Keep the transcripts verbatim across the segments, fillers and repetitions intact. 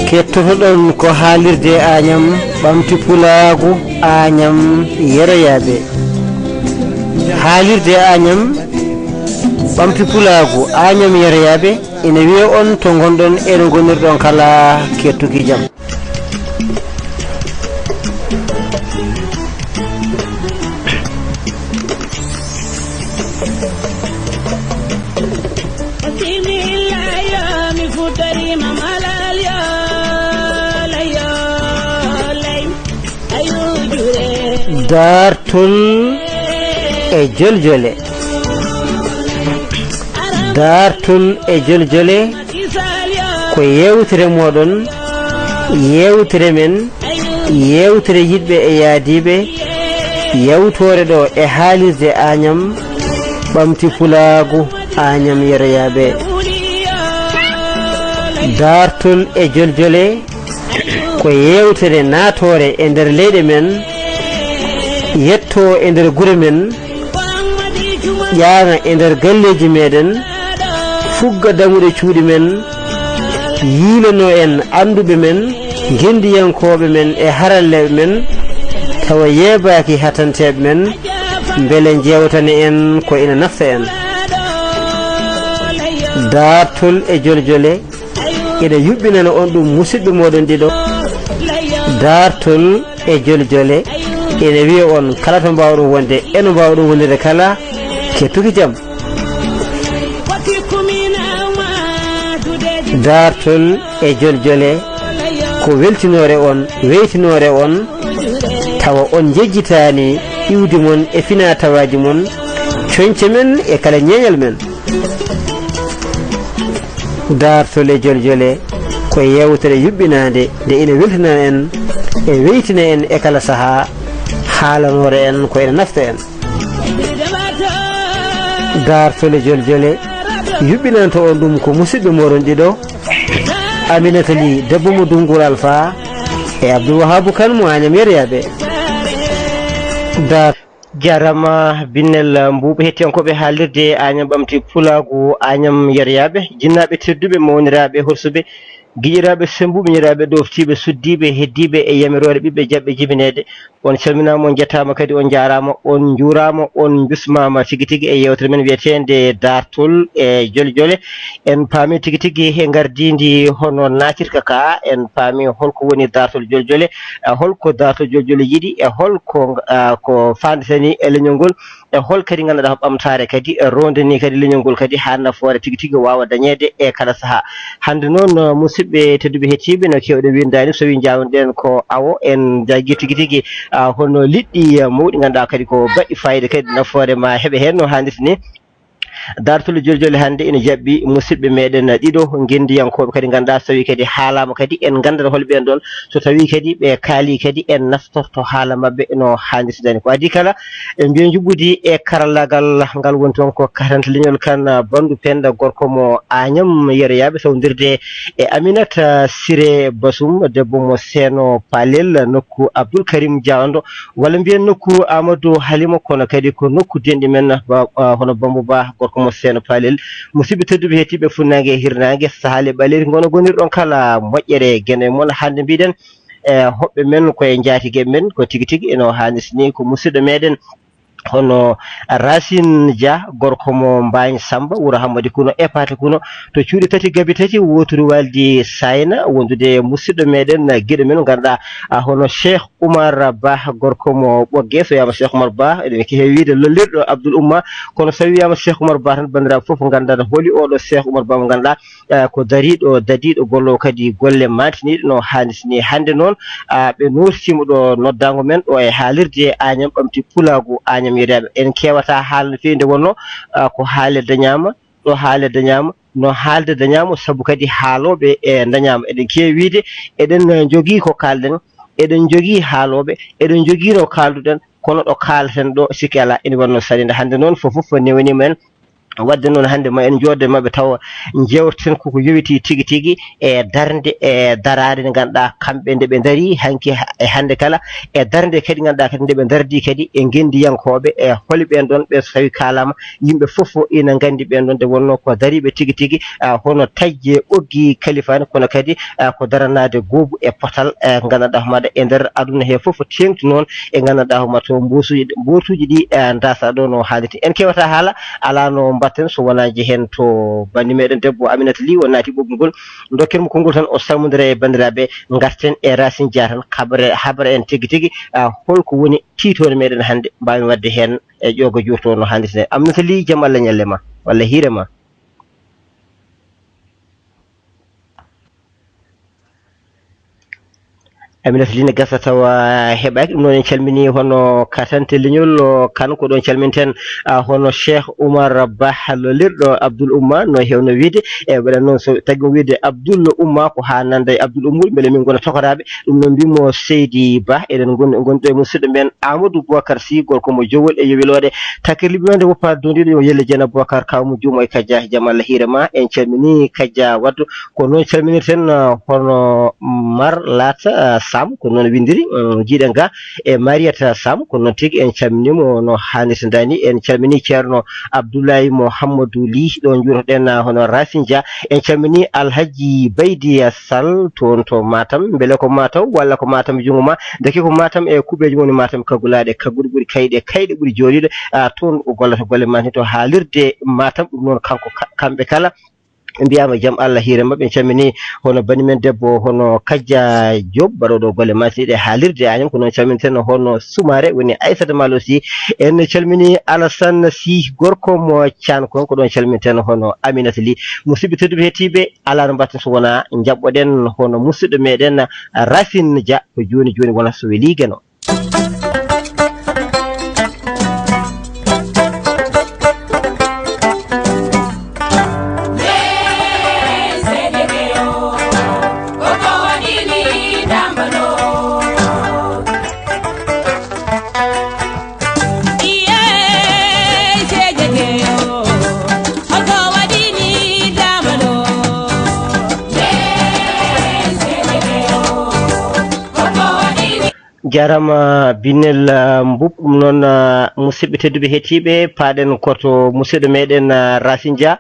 Kettotoɗon ko haalirde Añam Ɓamti Pulaagu Añam Yeroyaaɓe. Haalirde Añam Ɓamti Pulaagu Añam Yeroyaaɓe ina wiya on to ngonɗon e ɗo ngonirɗon kala kettuki jam. Daartol e joljole. Daartol e joljole ko yeewtere mooɗon, yeewtere men, yeewtere yiɗɓe e yaadiiɓe, yawtoore ɗo e haalirde Añam Ɓamti Pulaagu Añam Yeroyaaɓe. Daartol e joljole ko yeewtere naatoore e nder leyɗe men, yettoo e nder gure men, ƴaana e nder galleeji meɗen, fugga dammuɗe cuuɗi men, yiilano en annduɓe men, ngenndiyankooɓe men e haralleeɓe men, tawa yeebaaki hatanteeɓe men, mbele njeewtana en ko ina nafta en. Daartol e joljole ina yuɓɓinana on ɗum musidɓe mooɗon ɗiɗo. Daartol e joljole ina wiya on kala to mbaawɗon wonde e no mbaawɗon wonirde kala, kettuki jam. Daartol e joljole ko weltinoore on, weytinoore on, tawa on njejjitaani iwdi mon e finaa tawaaji mon, coñce men e kala ñeeñal men. Daartol e joljole ko yeewtere yuɓɓinaande nde ina weltina en e weytina en e kala sahaa, haalanoore en ko ina nafta en. Daartol e joljole yuɓɓinanta on ɗum ko musidɓe mooɗon ɗiɗo, Aminata Ly debbo mo Dunnguur Alfa e Abdoul Wahabu Kane mo Añam Yeroyaaɓe. Daar- Jarama Binnel Mbuuɓe, hettiyankooɓe haalirde Añam Ɓamti Pulaagu Añam Yeroyaaɓe, jinnaaɓe tedduɓe, mawniraaɓe, horsuɓe, giƴiraaɓe, semmbuɓe, ñiraaɓe, ɗooftiiɓe, suddiiɓe, heddiiɓe e yamiroore ɓiɓɓe jaɓɓe jibineede. On calminaama, on njettaama kadi, on njaaraama, on njuuraama, on mbismaama tigi tigi e yeewtere men wiyeteende Daartol e Joljole. En paami tigi tigi e ngardiindi hono naatirka ka, en paami holko woni Daartol Joljole, e holko Daartol Joljole yiɗi, e holko, ah, ko faandeteni e leñol ngol, e hol kadi ngannduɗaa ko ɓamtaare kadi, e rondini kadi leñol ngol kadi haa nafoore tigi tigi waawa dañeede e kala sahaa. Hannde noon, musidɓe tedduɓe hettiiɓe, no keewɗen winndaani, so wii njaawnoɗen ko awo, en njaggii tigi tigi, ah, hono liɗɗi, ah, mawɗi, ngannduɗaa kadi ko baɗɗi faayiida kadi nafoore ma heɓe heen no haanirta ni. Daartol Joljole hannde ina jaɓɓi musidɓe meɗen ɗiɗo ngenndiyankooɓe kadi ngannduɗaa so tawii kadi haalaama kadi en nganndat hol ɓeen ɗoon, so tawii kadi ɓe kaalii kadi en naftorto haala maɓɓe no haanirta ni. Ko adii kala, en mbiya njuɓɓudi e karallagal ngal woni toon ko katante leñol kan, Banndu Penda gorko mo Añam Yeroyaaɓe, sawdirde e Aminata Siré Basum, debbo mo Seeno Palel, nokku Abdoul Karim Diawando, walla mbiyen nokku Amadou Halima, kono kadi ko nokku denɗi men, ba, ah, hono Bambo Ba, gorko mo Seeno Palel. Musidɓe tedduɓe, hettiiɓe funnaange e hirnaange, sahaale ɓaleeri, ngono gonirɗon kala moƴƴere geno e mon. Hannde mbiɗen, e hoɓɓe men koye njaatigeɓe men, ko tigi tigi eno haanirta ni, ko musidɗo meɗen hono Racine Dia, gorko mo Mbaañ Samba, wuro Hammadi Kuno, e Paate Kuno, to cuuɗi tati, gabi tati, wooturu waaldi Sayna, wondude e musidɗo meɗen, giɗo men, ngannduɗaa, ah, hono Cheikh Oumar Ba, gorko mo Ɓoggee. So wiyaama Cheikh Oumar Ba, eɗen keewi wiyde lollirɗo Abdoul Oumma, kono so wiyaama Cheikh Oumar Ba tan, banndiraaɓe fof nganndat holi oɗo Cheikh Oumar Ba mo ngannduɗaa, eh, ko dariiɗo, dadiiɗo, golloowo kadi golle maantiniiɗe no haanirta ni. Hannde noon, ah, ɓe nootiima ɗo noddaango men ɗo e haalirde Añam Ɓamti Pulaagu Añam Yeroyaaɓe. En keewataa haala no feewi nde wonnoo, ah, ko haale dañaama, ɗo haale dañaama, no haalde dañaama, sabu kadi haalooɓe e dañaama. Eɗen keewi wiyde, eɗen njogii ko kaalɗen, eɗen njogii haalooɓe, eɗen njogii no kaalduɗen, kono ɗo kaalten ɗo, sikke alaa, ene wonnoo sarinde. Hannde noon, fof fof newaniima en. Waɗde noon, hannde ma en njooɗo e maɓɓe tawa njeewten koko yowitii tigi tigi e darnde, e daraade nde ngannduɗaa kamɓe nde ɓe ndarii hanki e hannde kala, e darnde kadi ngannduɗaa kadi nde ɓe ndardii kadi e ngenndiyankooɓe, e holi ɓeen ɗoon ɓe, so tawii kaalaama, yimɓe fof fof ina nganndi ɓeen ɗoon nde wonnoo ko dariiɓe tigi tigi, ah, hono Taƴje Ɓoggi Kalifaani, kono kadi, ah, ko daranaade goobu e potal, eh, ngannduɗaa homaade e nder aduna he fof, teeŋti noon e ngannduɗaa homato mbuusuuji, mbuusuuji ɗi, eh, ndaasa ɗo no haalirta. En kewataa haala, alaa no mbaɗten so wonaa njehen to banndi meɗen debbo Aminata Ly, o naati ɓoggol ngol. Ndokken mo konngol tan, o salmondira e banndiraaɓe, ngarten e Racine Dia tan, haɓre, haɓre en tigi tigi, ah, holko woni tiitoonde meɗen hannde, mbaawen waɗde heen e ƴooga juurto no hannirta. Aminata Ly, jam Allah ñalle ma, walla hiire ma. Aminata Ly ne gasa tawa heɓaaki. Ɗum noon en calminii hono katante leñol o, kan ko ɗoon calminten, ah, hono Cheikh Oumar Bah lolirɗo Abdoul Oumma, no heewno wiyde. E waɗa noon, so tagi o wiyde Abdoul Oumma, ko haa nanda e Abdoul Oummuɗo, mbele min ngona tokoraaɓe. Ɗum noon mbimo Seydi Bah, eɗen ngon-, ngonɗo e musidɗo men Amadou Boubacar Sy, gorko mo Jowol e Yowilooɗe. Takkirliɓe wonde woppaade dondiiɗo yo yelle Jeena Boubacar, kaw mo Juumo e Kajja, jam Allah hiire ma. En calminii Kajja Waddu. Ko noon calminirten, uh, hono Mar Laata, uh, Sam, ko noon winndiri, um, jiiɗen ga e Mariata Sam, ko noon tigi en calminii mo no haanirta ni. En calminii Ceerno Abdoulaye Mouhamadou Ly, ɗo njuurtoɗen, uh, hono Racine Dia. En calminii Alhaji Baydi Sall toon to Matam. Mbele ko Matam walla ko Matam junngo ma? Ndeke ko Matam e kuɓeeje mum woni Matam kagulaaɗe, kagguɗe ɓuri kayɗe, kayɗe ɓuri jooɗiiɗo, uh, toon o gollata golle ma ni to haalirde Matam. Ɗum noon kanko ka-, kamɓe kala. Ɓe mbiyaama jam Allah hiire maɓɓe. En calminii hono bani men debbo, hono Kajja Diop, baɗooɗo golle maasiiɗe haalirde Agnam. Ko noon calminten hono Soumaré, woni Aissata Malo Sy. En calminii Alassane Sy, gorko mo Thian kon, ko ɗoon calminten hono Aminata Ly. Musidɓe tedduɓe hettiiɓe, alaa no mbaɗten so wonaa njaɓɓoɗen hono musidɗo meɗen Racine Dia, ko jooni jooni wona so welii Geno. Jaaraama Binel, ah, Mbub. Ɗum noon, ah, musidɓe tedduɓe hettiiɓe, paaɗen ko to musidɗo meɗen, ah, Racine Dia.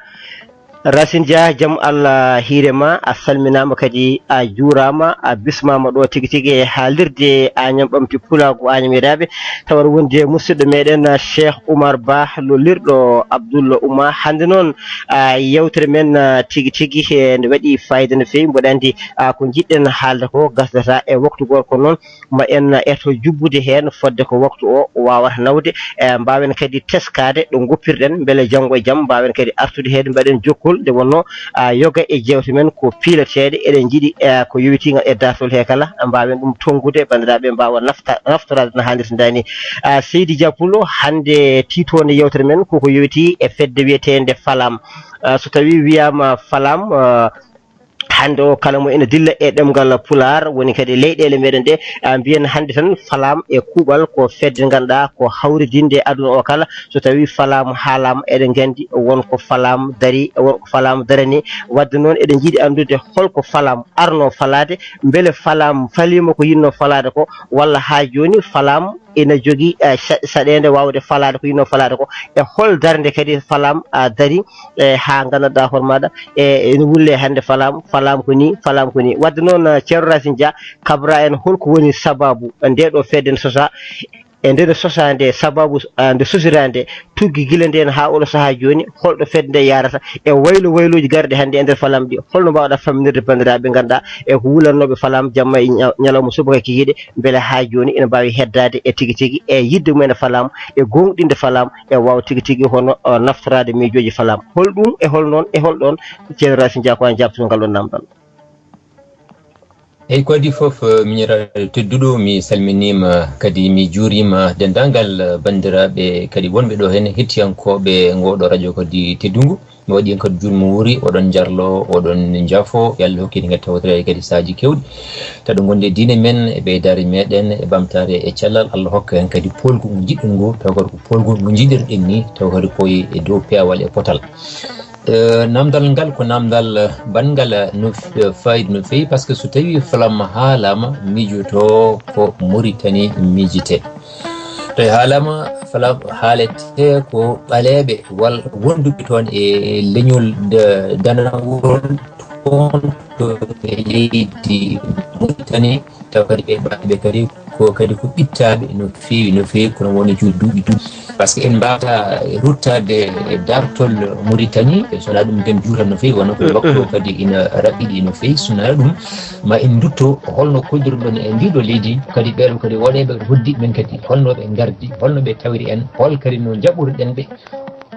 Racine Dia, jam Allah hiire ma, a salminaama kadi a juuraama, a bismaama ɗo tigi tigi e haalirde Agnam Ɓamti Pulaagu Agnam Yeɗaaɓe. Tawa aɗa wondi e musidɗo meɗen, ah, Cheikh Oumar Bah, lollirɗo Abdoul Oumma. Hannde noon, ah, yewtere men, ah, tigi tigi he nde waɗi fayida no feewi. Mboɗo anndi, ah, ko njiɗɗen haalde ko gasdata e waktu gootol, kono noon ma en eto jubbude heen fodde ko waktu o waawata nawde. E, mbaawen kadi teskaade ɗo ngoppirɗen, mbele janngo e jam mbaawen kadi artude heen, mbaɗen jokkol nde wonnoo, a, yoga e jeewte men ko piilateeɗe. Eɗen njiɗi, e, ko yowitiinga e daartol he kala, mbaawen ɗum tonngude, banndiraaɓe mbaawa nafta-, naftoraade no haanirta ni. A, Seydi Dia Pulo, hannde tiitoonde yewtere men koko yowitii e fedde wiyeteende Falam. A, so tawii wiyaama Falam, a, hannde o kala mo ina dilla e ɗemngal Pulaar, woni kadi leyɗeele meɗen ɗe, a, mbiyen hannde tan Falam e kuuɓal ko fedde nde ngannduɗaa ko hawridinde aduna o kala. So tawii Falam haalaama, eɗen nganndi won ko Falam darii, won ko Falam daranii. Waɗde noon eɗen njiɗi anndude holko Falam arnoo falaade, mbele Falam faliima ko yiɗnoo falaade ko, walla haa jooni Falam ina jogii, eh, sa-, saɗeende waawde falaade ko yiɗnoo falaade ko, e hol darnde kadi Falam, a, darii, e haa nganndanɗaa hoore maaɗa, e ene wulle hannde Falam, Falam ko nii, Falam ko nii. Waɗde noon, eh, Ceerno Racine Dia, kabra en holko woni sabaabu nde ɗo fedde nde sosaa, e nde nde sosaa nde, sabaabu, a, nde sosiraa nde, tuggi gila ndeen haa oɗo sahaa jooni, holɗo fedde nde yahrata, e waylo waylooji garɗi hannde e nder Falam ɗi, holno mbaawɗaa famminirde banndiraaɓe ɓe ngannduɗaa e ko wullannooɓe Falam jamma e ña-, ñalawma subaka kikiiɗe, mbele haa jooni ina mbaawi heddaade e tigi tigi e yiɗde mumen e Falam, e gooŋɗinde Falam, e waawa tigi tigi hono, o, naftoraade miijooji Falam. Holɗum e hol noon e hol ɗoon? Ceerno Racine Dia, ko aan jaabtotoo ngal ɗoon naamndal. Eyi, ko adii fof, eh, miñiraaɗo tedduɗo, mi salminiima, kadi mi juuriima denndaangal, eh, banndiraaɓe kadi wonɓe ɗo heen, hettiyankooɓe ngooɗo radio kadi teddungu. Mi waɗi en kadi juutmo wuuri, oɗon njarlo, oɗon njafo, yo Allah hokkit en kadi tawtoreede kadi sahaaji keewɗi. Tawa ɗo ngonde diine men e ɓeydaare meɗen e ɓamtaare e cellal, Allah hokka en kadi poolgu ngu njiɗɗen ngu, tawa kadi ko poolgu ngu njiɗirɗen ni, tawa kadi ko e dow peewal e potal. Eh, namdal ngal ko namdal, eh, banngal, eh, no f-, eh, faayiida no feewi, par ce que so tawii falam haalaama, miijoto ko Mauritanie miijete. Tawi haalaama falam haalete ko ɓaleeɓe walla wonduɓe toon e leñol da-, danawol toon to e leydi Mauritanie, tawa kadi ɓe, ɓe kadi ko, kadi ko ɓittaaɓe no feewi, no feewi, kono woni juut duuɓi duuɓi. Par ce que en mbaawata ruttaade e daartol Mauritanie, so wonaa ɗum, nden juutan no feewi, wano ko waktu o kadi ina raɓɓiɗi no feewi, so wonaa ɗum, ma en ndutto holno kollirɗon e ndiɗo leydi, kadi ɓeeɗo kadi woɗeeɓe hoddi men kadi, holno ɓe ngardi, holno ɓe tawri en, hol kadi no njaɓruɗen ɓe,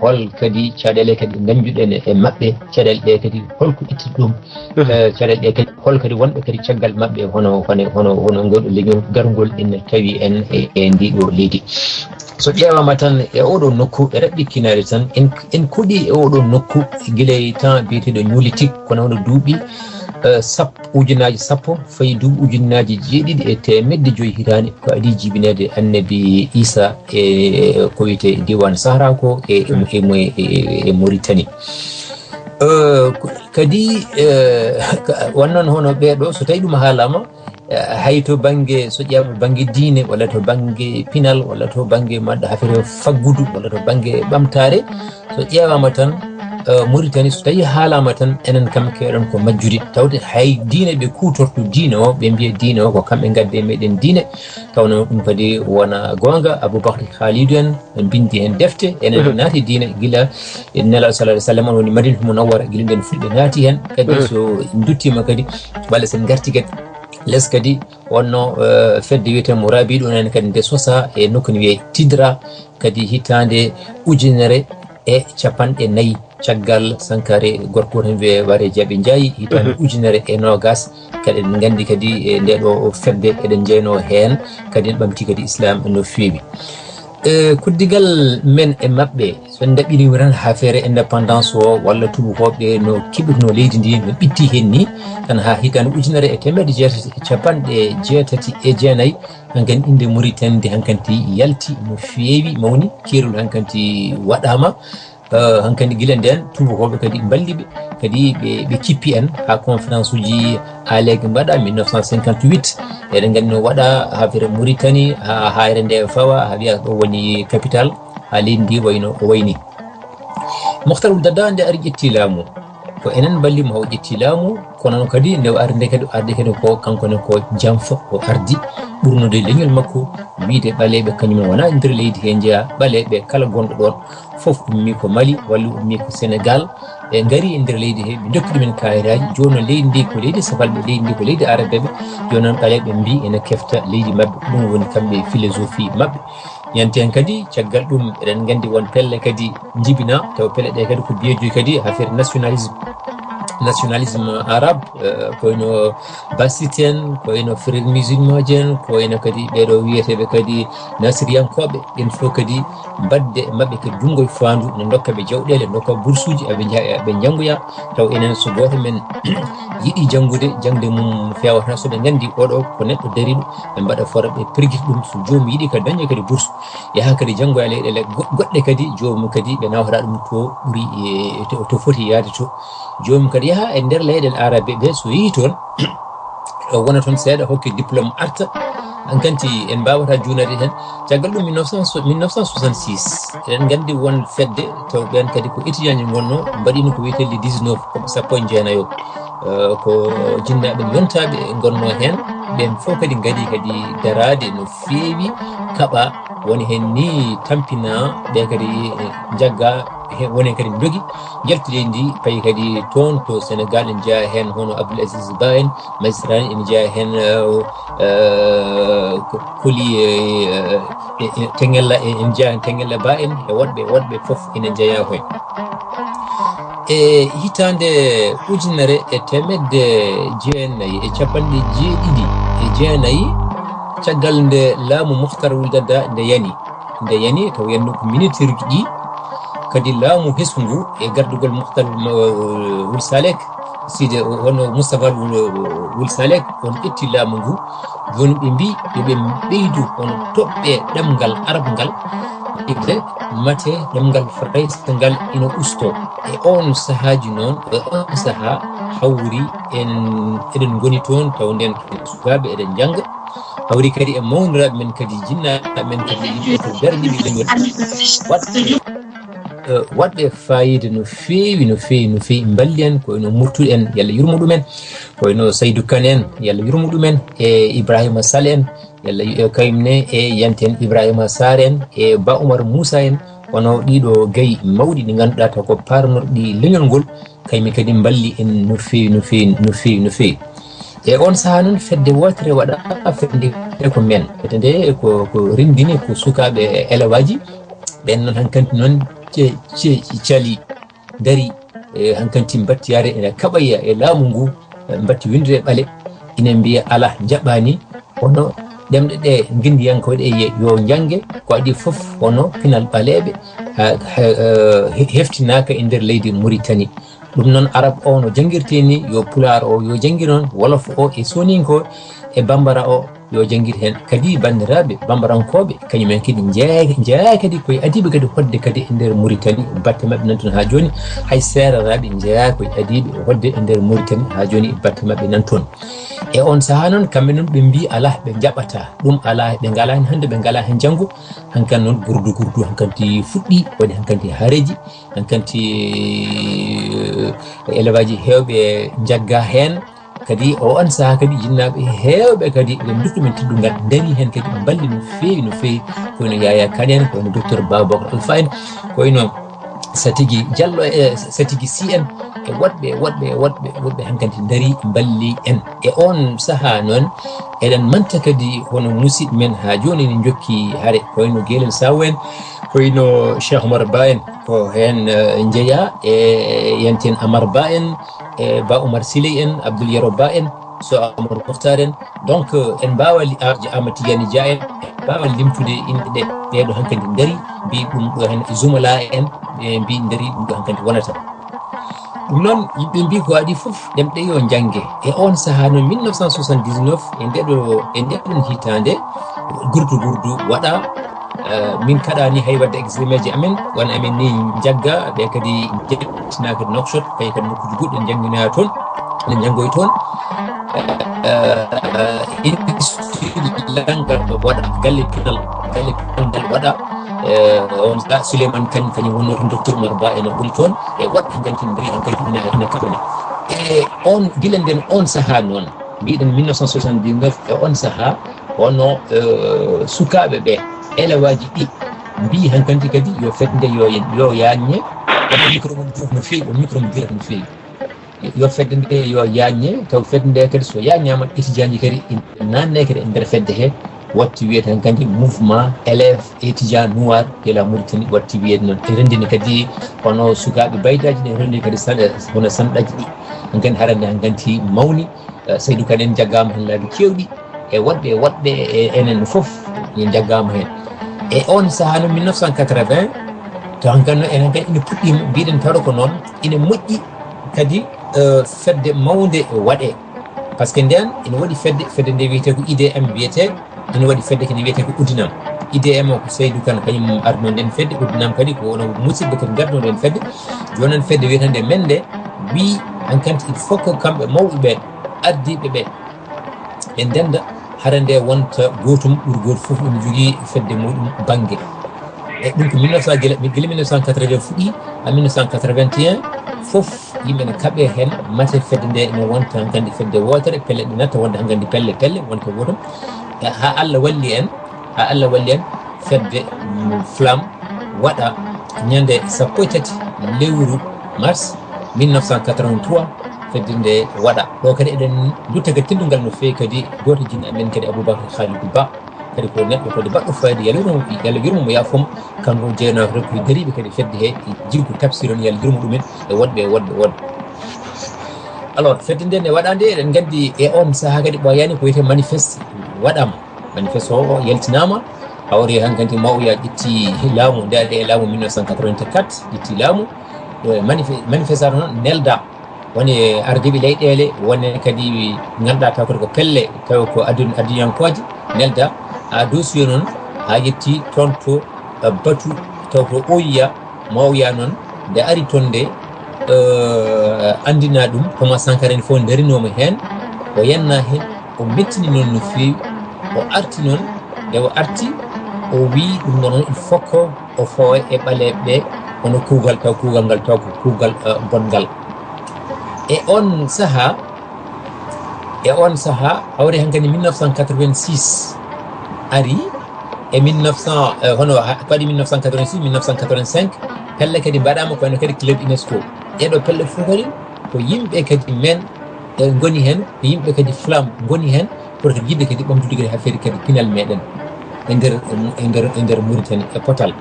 hol kadi caɗeele kadi ndañjuɗen e maɓɓe, caɗeele ɗe kadi holko ittata ɗum, eh, caɗeele ɗe kadi hol kadi wonɓe kadi caggal maɓɓe, hono, hono, hono, hono ngol leñol garngol ina tawi en e, e ndiɗo leydi. So ƴeewaama tan e oɗo nokku, e raɓɓikkinaade tan, en, en koɗi e oɗo nokku gila e temps biyeteeɗo Néolithique, kono hono duuɓi, eh, sappo, ujunaaji sappo, fayi duuɓi ujunaaji jeeɗiɗi e teemedde joyi hitaande, ko adii jibineede Annabi Iisaa e ko wiyetee diiwaan Sahara ko e, e, e, e, e Mauritanie. Eh, ko, kadi, eh, ka, wonnoon hono ɓeeɗo, so tawii ɗum haalaama, eh, hay to bannge, so ƴeewaama bannge diine, walla to bannge pinal, walla to bannge maɗɗo affaire faggudu, walla to bannge ɓamtaare, so ƴeewaama tan, eh, Mauritanie, so tawii haalaama tan, enen kam keewɗen ko majjude. Tawde hay diine ɓe kuutorto diine o, ɓe mbiya diine o ko kamɓe ngaddi e meɗen diine, tawnoo ɗum kadi wona goonga. Aboubacry Khalidou en mbinndi heen defte, enen naati diine gila e Nelaaɗo sallallahu alaihi wasallam, on woni Madinatul Munawwara, gila nden fulɓe naati heen. Kadi so en nduttiima kadi, walla so en ngarti kadi les kadi, wonno, eh, fedde wiyetee Mourabitou, on en kadi nde sosaa e nokku ne wiyee Tidra, kadi hitaande ujunere e capanɗe nayi caggal Sankare, gorko woni wiyee Ware Jaɓe Njaayi, hitaande ujunere e noogas. Kadi eɗen nganndi kadi e nde ɗo fedde eɗen njeynoo heen, kadi en ɓamti kadi Islam no feewi. E kuɗdigal men e maɓɓe, so en ndaɓɓirii tan affaire indépendance o, walla tuubakooɓe no keɓirnoo leydi ndi, no ɓitti heen ni, tan haa hitaande ujunere e teemedde jeetati e capanɗe jeetati e jeenayi, hankadi innde Mauritanie nde hankadi yalti no feewi, mawni, keerol hankadi waɗaama. Eh, hankadi gila ndeen, tuubakooɓe kadi mballi ɓe, kadi ɓe, ɓe kippi en haa conférence uji Haaleeje mbaɗaa mille neuf cent cinquante-huit. Eɗen nganndi no waɗaa affaire Mauritanie, haa haayre nde fawa, haa wiya ɗo woni capital, haa leydi ndi wayno o wayni. Mokhtar Ould Daddah nde ari ƴetti laamu, ko enen mballi mo haa o ƴetti laamu, kono noon kadi nde o ari nde kadi, o ardi kadi ko kanko ne ko janfa, o ardi ɓurnude leñol makko, wiyde ɓaleeɓe kañum en wonaa e nder leydi he njeyaa, ɓaleeɓe kala gonɗo ɗoon, fof ummii ko Mali walla ummii ko Senegaal, ɓe ngarii e nder leydi he, ɓe ndokki ɗumen kaayitaaji. Jooni noon leydi ndi ko leydi safalɓe, leydi ndi ko leydi aarabeeɓe. Jooni noon ɓaleeɓe mbii ene kefta leydi maɓɓe, ko ɗum woni kamɓe e philosophie maɓɓe. Yanti heen kadi, caggal ɗum, eɗen nganndi won pelle kadi njibinaa, taw pelle ɗe kadi ko biyeeji kadi affaire nationalisme, nationalisme arabe, eh, ko wayno Baasite en, ko wayno Frères musulmans en, ko wayno kadi ɓeeɗo wiyeteeɓe kadi nasiriyankooɓe, ɓeen fof kadi mbaɗde e maɓɓe kadi junngo e faandu, ne ndokka ɓe jawɗeele, ndokka bursuuji, aɓe njaha, aɓe njanngoya. Taw enen so gooto men yiɗi janngude, jaŋde mum feewata, so ɓe nganndi oɗo ko neɗɗo dariiɗo, ɓe mbaɗa fora, ɓe pergita ɗum, so joomum yiɗi kadi dañde kadi bursu, yaha kadi janngoya leyɗeele go-, goɗɗe kadi, joomum kadi ɓe nawata ɗum to ɓuri, e, to, to foti yahde to. Joomum kadi yaha e nder leyɗeele aarabe ɓe, so yehi toon, o wona toon seeɗa, hokke diplôme, arta. Hankadi en mbaawata juunade heen. Caggal ɗum, mille neuf cent, mille neuf cent soixante-six, eɗen nganndi won fedde, taw ɓeen kadi ko étudiant ji ngonnoo, mbaɗiino ko wiyetee les dix-neuf, ko sappo e jeenayo. Eh, ko jinnaaɓe yontaaɓe ngonnoo heen. Ɓeen fof kadi ngari kadi daraade no feewi, kaɓa, woni heen ni tampina, ɓe kadi, eh, njagga, he-, woni heen kadi ndogi, njalti leydi ndi, payi kadi toon to Senegaal, en njeyaa heen hono Abdoul Aziz Ba en, magistrat en, en njeyaa heen, eh, eh, ko-, Koli, eh, eh, eh, eh, Tengella, eh, en njeyaa heen Tengella Ba en, e woɗɓe, woɗɓe fof ene njeyaa heen. E hitaande ujunere e teemedde jeenayi e capanɗe jeeɗiɗi e jeenayi, caggal nde laamu Mukhtar Ould Daddah nde yani, nde yani, taw yanno ko minitiruji ɗi, kadi laamu hesu ngu e gardugol Muhtar Wul Salek, Sidi, hono Moustapha Wul Salek, on ƴetti laamu ngu. Jooni ɓe mbii yo ɓe ɓeydu hono toɓɓe ɗemngal arab ngal, ɓeyde mate ɗemngal farayse ngal ina ustoo. E oon sahaaji noon, e oon sahaa hawri en, eɗen ngoni toon, taw ndeen ko sukaaɓe eɗen njannga. Hawri kadi e mawniraaɓe men kadi, jinnaaɓe men kadi, yimɓe ko daraniiɓe leñol. Waɗɓe, eh, waɗɓe faayiida no feewi, no feewi, no feewi, mballi en, ko ino Murtuɗo en, yalla yurmo ɗumen, ko ino Saydu Kan en, yalla yurmo ɗumen, e Ibrahima Sal en, yalla yu-, e kayum ne, e yanten Ibrahima Sarr en, e Ba Umar Moussa en, kono ɗiɗo gayi mawɗi ɗi ngannduɗaa taw ko paarnorɗi leñol ngol, kaymi kadi mballi en no feewi, no feewi, no feewi, no feewi. E oon sahaa noon, fedde wootere waɗa, fedde ko men. Fedde nde ko, ko renndini ko sukaaɓe elewaaji, ɓeen noon hankanti noon ce-, ce-, cali, dari, e hankanti mbatti yaade ene kaɓaya e laamu ngu, e mbatti winndude ɓale, ina mbiya alaa, njaɓaani, kono ɗemɗe ɗe ngenndiyankooɓe ɗe yo njannge, ko adii fof hono pinal ɓaleeɓe, ha, ha, eh, he-, heftinaaka e nder leydi Muritani. Ɗum noon, arab o no janngirtee ni, yo pulaar o yo janngir noon, wolof o e sooninko e bambara o yo janngir heen. Kadi banndiraaɓe bambarankooɓe, kañum en kadi njeeya, njeeya kadi koye adiiɓe kadi hoɗde kadi e nder Muritani, batte maɓɓe nan toon haa jooni. Hay seeraraaɓe njeeya koye adiiɓe hoɗde e nder Muritani haa jooni, batte maɓɓe nan toon. E oon sahaa noon, kamɓe noon ɓe mbii alaa, ɓe njaɓataa ɗum, alaa, ɓe ngalaa heen hannde, ɓe ngalaa heen janngo. Hankan noon gurdu gurdu hankanti fuɗɗi, waɗi hankanti haareeji, hankanti, eh, elewaaji heewɓe njagga heen. Kadi o oon sahaa kadi jinnaaɓe heewɓe kadi ɓe nduttu men teddungal, ndarii heen kadi mballi no feewi, no feewi. Ko wayno Yaya Kan en, ko wayno docteur Babacar Alpha en, ko wayno Satigi Diallo, e Satigi Sy en, e woɗɓe, woɗɓe, woɗɓe, woɗɓe hankanti ndarii mballi en. E oon sahaa noon, eɗen manta kadi hono musidɓe men haa jooni ne njokki hare, ko wayno Gelel Saw en, ko wayno Cheikh Omar Ba en, ko heen, eh, njeyaa, e yanten Amar Ba en, e Ba Oumar Siley en, Abdoul Yero Ba en, so Amadou Mouhtar en. Donc, en mbaawa li-, a-, Amadou Tidiane Dia en, en mbaawa limtude inɗe ɗe, ɓeeɗo hankadi ndari, mbii ɗum ɗo heen e zumala en, ɓe mbii ndari ɗum ɗo hankadi wonata. Ɗum noon, yimɓe mbii ko adii fof, ɗemɗe yo njannge. E oon sahaa noon, mille neuf cent soixante-dix-neuf, e ndeɗo, e ndeɗon hitaande, gurdu gurdu waɗa, Eh, min kaɗaani hay waɗde examen ji amen, wano amen ni njagga, ɓe kadi njettinaa kadi Nouakchott, ɓe kadi nokkuuji goɗɗi ne njannginoya toon, ne njanngoy toon. Eh, eh, Institut langal ɗo waɗa, galle pinal, galle pinal ngal waɗa. Eh, on sa Souleymane Kane kañum wonno toon, docteur Oumar Ba ene woni toon, e woɗɓe njantinɗiri hankadi ina, ina kaɓana. E on, gila nden on sahaa noon, mbiɗen mille neuf cent soixante-dix-neuf, e on sahaa, hono, eh, sukaaɓe ɓe, elewaaji ɗi, mbii hankadi kadi yo fedde nde yo, yo yaañe, kono micro mum fof no feewi, o micro mum dirata no feewi. Yo fedde nde yo yaañe, taw fedde nde kadi so yaañaama, étudiant ji kadi ina naanne kadi e nder fedde he, watti wiyete hankadi mouvement élèves étudiants noirs de la Mauritanie, watti wiyeede noon. E renndini kadi hono sukaaɓe baydaaji ɗi, renndini kadi san-, hono sanɗaaji ɗi. Hankadi harande hankadi mawni, eh, Seydou Kane en jaggaama heen laabi keewɗi, e woɗɓe, e woɗɓe e enen fof en jaggaama heen. E oon sahaa no mille neuf cent quatre-vingts, to hankadi no enen kadi ina puɗɗiima, mbiɗen tawa ko noon, ina moƴƴi kadi, eh, fedde mawnde waɗee. Par ce que ndeen ina waɗi fedde, fedde nde wiyetee ko I D M wiyetee, ina waɗi fedde kadi wiyetee ko Udinam. I D M o ko Seydou Kane kañum arno nden fedde, Udinam kadi ko wono musidɓe kadi ngarno nden fedde. Jooni noon fedde wiyetee nde men nde, wii hankadi il faut que kamɓe mawɓe ɓe, ardiiɓe ɓe, ɓe ndennda, hara nde wonta gootum ɓuri gooto fof ina jogii fedde muɗum bannge. E ɗum ko mille neuf cent, gila, gila mille neuf cent quatre-vingts fuɗɗi, haa mille neuf cent quatre-vingt et un, fof yimɓe ne kaɓe heen, mate fedde nde ene wonta hankadi fedde wootere, pelle ɗe natta wonde hankadi pelle, pelle wonta gootum. E haa Allah walli en, haa Allah walli en, fedde, mm, Flamme waɗa ñande sappo e tati lewru mars mille neuf cent quatre-vingt-trois, fedde nde waɗa. Ɗo kadi eɗen ndutta kadi teddungal no feewi kadi gooto jinno amen kadi Aboubacar Khalidou Ba, kadi ko neɗɗo kadi baɗɗo fayida, yalla yurmo, yalla yurmo mo yaafo mo. Kanko jeenaako rokkude dariiɓe kadi fedde he, e jiggu Tafsir on, yalla yurmo ɗumen, e woɗɓe, e woɗɓe, woɗɓe. Alors, fedde nde nde waɗande, eɗen nganndi e on sahaa kadi ɓooyaani ko wiyetee manifeste waɗaama. Manifeste o, o yaltinaama, Hawri hankanti Mawya ƴetti laamu, nde ari e laamu mille neuf cent quatre-vingt-quatre, ƴetti laamu. E manife-, manifestation noon nelda woni e ardiiɓe leyɗeele, woni kadi ngannduɗaa taw kadi ko pelle, taw ko adun-, aduniyankooje, nelda haa dossier noon, haa yetti toon to, eh, batu, taw ko Oya, Mawya noon, nde ari toon nde, eh, anndina ɗum, Thomas Sankara en fof ndarinooma heen, o yenna heen, o mettini noon no feewi, o arti noon, nde o arti, o wii ɗum ɗo noon, il faut que o foowe e ɓaleeɓe ɓe, kono kuugal taw, kuugal ngal taw ko kuugal, eh, bonngal. E oon sahaa, e oon sahaa, hawri hankadi mille neuf cent quatre-vingt-six ari, e mille neuf cents, eh, hono ha-, ko waɗi mille neuf cent quatre-vingt-six, mille neuf cent quatre-vingt-cinq, pelle kadi mbaɗaama ko wayno kadi club UNESCO. Ɗeɗo pelle fof kadi ko yimɓe kadi men, eh, ngoni heen, ko yimɓe kadi flamme ngoni heen, pour que yiɗde kadi ɓamtude kadi affaire kadi pinal meɗen e nder, e nder, e nder Mauritanie e potal.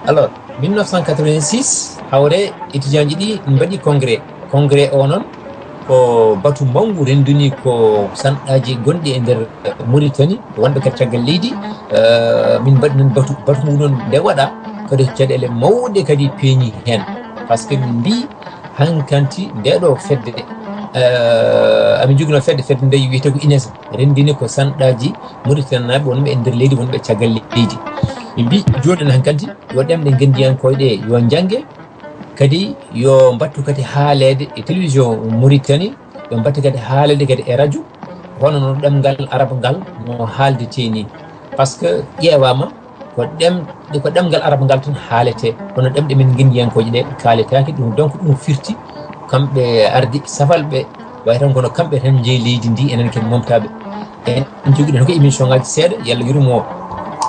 Alors, mille neuf cent quatre-vingt-six, hawre étudiant ji ɗi mbaɗi congrès. Congrès o noon ko batu mawngu renndini ko sanɗaaji gonɗi e nder Mauritanie, wonɓe kadi caggal leydi. Eh, min mbaɗi noon batu, batu ngu noon nde waɗa, kadi caɗeele mawɗe kadi peeñi heen. Par ce que min mbii hankanti nde ɗo fedde, eh, amin joginoo fedde, fedde nde wiyetee ko ines, renndini ko sanɗaaji Mauritanie naaɓe wonɓe e nder leydi, wonɓe caggal leydi. Min mbii jooni noon hankanti yo ɗemɗe ngenndiyankooje ɗe yo njannge, kadi yo mbattu kadi haaleede e télévision Mauritanie, yo mbattu kadi haaleede kadi e radio, hono no ɗemngal arab ngal no haaldetee nii. Par ce que ƴeewaama ko ɗem-, ko ɗemngal arab ngal tan haaletee, kono ɗemɗe men ngenndiyankooje ɗe kaaletaake. Ɗum, donc, ɗum firti kamɓe ardiiɓe safalɓe, way tan kono kamɓe tan njeyi leydi ndi, enen ken momtaaɓe. En njogiɗen ko émission ngaji seeɗa, yalla yurmo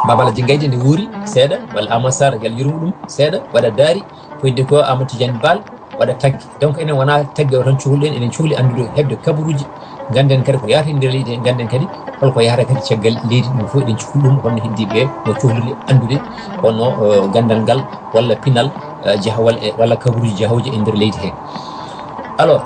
Baba Alhaji Gaydi nde wuuri seeɗa, walla Amadou Sarr, yalla yurmo ɗum seeɗa, waɗa daari, ko heddi ko Amadou Tidiane Bal, waɗa tagge. Donc, enen wona tagge o tan cohluɗen, enen cohli anndude, heɓde kabaruuji, ngannden kadi ko yahata e nder leydi, ngannden kadi holko yahata kadi caggal leydi, ɗum fof eɗen cohli ɗum, holno heddi ɓe no cohliri anndude, kono, eh, ganndal ngal walla pinal, eh, jahawal e, walla kabaruuji jahawji e nder leydi he. Alors,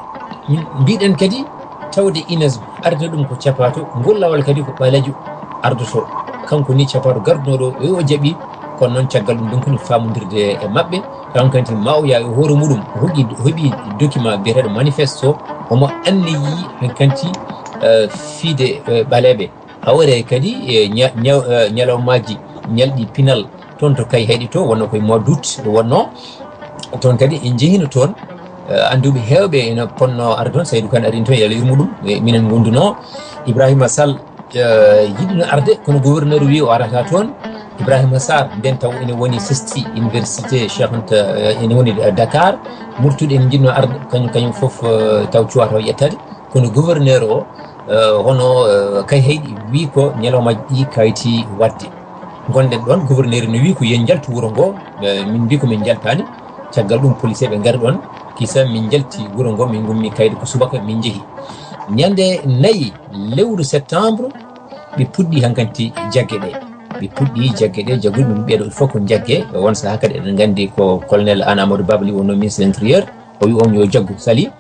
min mbiɗen kadi tawde ines ardino ɗum ko capaato, ngol laawol kadi ko ɓaleejo ardoto. Kanko ni capaato garduno ɗo, o, o jaɓi, kono noon caggal ɗum ɗum koni faamondirde e maɓɓe. Taw hankanti Mawya e hoore muɗum, o hoƴi, o heɓi document biyeteeɗo manifesto, omo anniyi hankanti, eh, fiide, eh, ɓaleeɓe. Hawre kadi, eh, ña-, ñaw-, eh, ñalawmaaji ñalɗi pinal toon to Kayhayɗi to, wonno koye mois d'août wonno. Toon kadi en njehino toon, eh, annduɓe heewɓe ene ponno arde toon, Saydou Kane arini toon, yo Allah yurmo ɗum, e minen ngondunoo. Ibrahima Sall, eh, yiɗino arde, kono gouverneur wi o arata toon. Ibrahima Sarr, nden taw ene woni sesti université Cheikh Anta, eh, ene woni, eh, Dakar. Murtuɗo ene jiɗno arde, kañum, kañum fof, eh, taw cuwata o ƴettade. Kono gouverneur o, eh, hono, eh, Kayhayɗi wi ko ñalawma ɗi kayti waɗde. Ngonɗen ɗoon, gouverneur ne wi ko yen njaltu wuro ngo, eh, min mbi ko min njaltaani. Caggal ɗum, police ɓe ngari ɗoon, kisa min njalti wuro ngo, min ngummi kaydi ko subaka, min njehi. Ñande nayi lewru septembre, ɓe puɗɗi hankanti jagge ɗe. Ɓe puɗɗi jagge ɗe, jaggude ɗum ɓeeɗo, il faut ko jagge. Won sahaa kadi eɗen nganndi ko colonel Anna Amadou Babli wonno ministre de l'intérieur, o wi on yo jaggu, sali,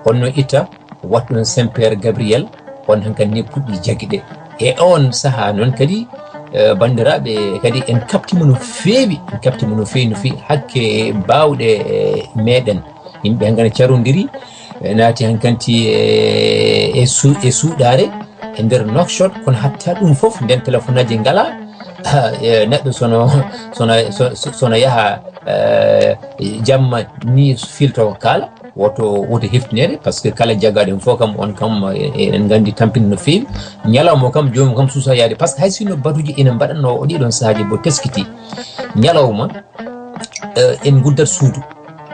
on no itta, waɗɗo Saint-Pierre Gabriel, on hankanti ni puɗɗi jagge ɗe. E on sahaa noon kadi, eh, banndiraaɓe, kadi en kaɓtiima no feewi, en kaɓtiima no feewi, no feewi, hakke baawɗe, eh, meɗen. Yimɓe hankana carondiri, eh, naati hankanti e, e su-, e suuɗaare e nder Nouakchott, kono hatta ɗum fof nden téléphone aji ngala. Ha, e neɗɗo sono, sono, so-, so-, sono yaha, eh, jamma ni filto kaala, woto, woto heftinede, par ce que kala jaggaɗo en fof kam, on kam, e, eɗen nganndi tampini no feewi. Ñalawma kam, joomum kam suusa yaade, par ce que hay sinno batuji ina mbaɗatno o ɗiɗon sahaaji bo teskiti. Ñalawma, eh, en nguddat suudu,